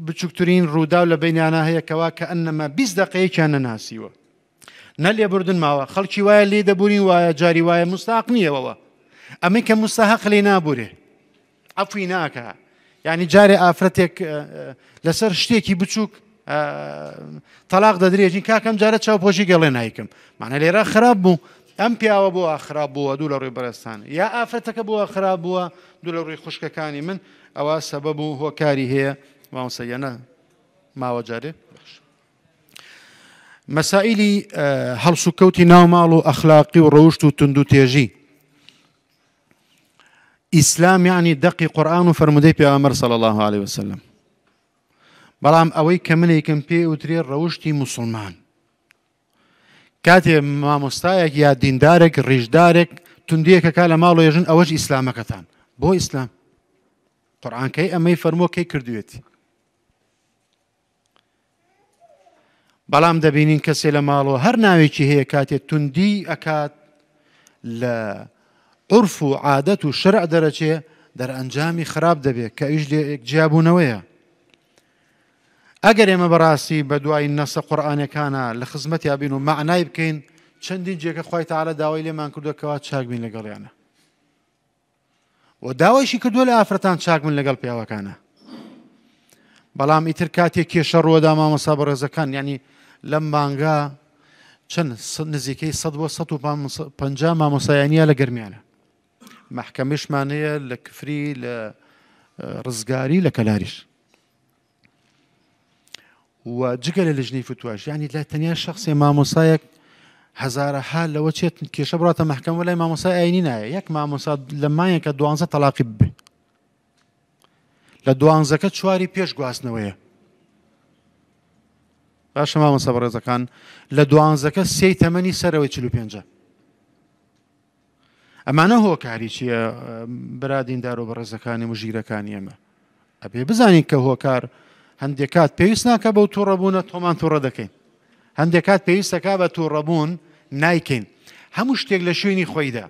Speaker 3: بچووکترین ڕووداو لە بینیانە هەیە کەوا کە ئەنەما 20 دقەیەکیان نەناسیوە نە لێبوردن ماوە خەڵکی وایە لێ دەبورین وایە جاری وایە مستاق نییەوە ئەمەی کە مستحق لێ نابورێ عەفوی ناکا یعنی جارێ ئافرەتێک لەسەر شتێکی بچووک تەلاق دەدرێژین کاکەم جارە چاوپۆشی گەڵێ نایکەم مانە لێرە خراپ بوو ئەم پیاوە بۆ خراپ بووە دوو لە ڕووی بەڕێزتان یا ئافرەتەکە بۆ خراپ بووە دوو لە ڕووی خوشکەکانی من ئەوە سەبەب و هۆکاری هەیە مامۆستا یانە ماوە جارێ باش. مەسائیلی هەڵسوکەوتی ناو ماڵ و ئەخلاقی و ڕەوشت و توندوتێژی ئیسلام یعنی دەقی قورآن و فەرمودەی پێغەمبەر صلی الله علیه وسلم بەڵام ئەوەی کە منێکم پێ وترێ ڕەوشتی مسلمان کاتێ مامۆستایەک یا دیندارێک ڕیشدارێک توندیەکەکە لە ماڵ ێژن ئەوەش ئیسلامەکەتان بۆ ئیسلام قورآانکەی ئەمەی فەرمووە کەی کردوێتی بەڵام دەبینین کەسێ لە ماڵەوە هەر ناوێکی هەیە کاتێ توندی ئەکات لە عرف و عادەت و شەرع دەرەچێ دەرئەنجامی خراپ دەبێت کە ئەویش لێ جیابوونەوەیە ئەگەر ئێمە بەڕاستی بە دوای نەسە قورئانەکانە لە خزمەتیا بین و مەعنای بکەین چەندین جێگە خوای تەعالا داوای لێمان کردووە کەوا چاک بین لەگەڵیانە و داوایشی کردووە لە ئافرەتان چاک بن لەگەڵ پیاوەکانە بەڵام ئیتر کاتێک کێشە ڕووەدا مامۆسا بەڕێزەکان ینی لەم مانگا چەند نزیکەی 100 بۆ 150 مامۆسایانە لە گەرمیانە مەحکەمەشمان هەیە لە کفری لە ڕزگاری لە کەلاریش و جگە لە لژنەی فتواش یعنی لە تەنیا شخصێ مامۆسایەک هەزارەها لەوە چێت کێشە بڕاتە مەحکەمە لای مامۆسای ئاینی نایە یەک مامۆسا لە مایەکە دوانزە تەلاقی ببێ لە دوانزەکە چواری پێش گواستنەوەیە باشە مامۆسا بەڕێزەکان لە دوانزەکە سێی تەمەنی سەرەوەی چلو پێنجە ئەمانە هۆکاری چییە برا دیندار و بەڕێزەکانی و ژیرەکانی ئێمە ئەبێ بزانین کە هۆکار هەندێک کات پێویست ناکە بەو تووڕەبوونە تۆمان تووڕە دەکەین هەندێک کات پێویستەکە بە تووڕەبوون نایکەین هەموو شتێک لە شوێنی خۆیدا.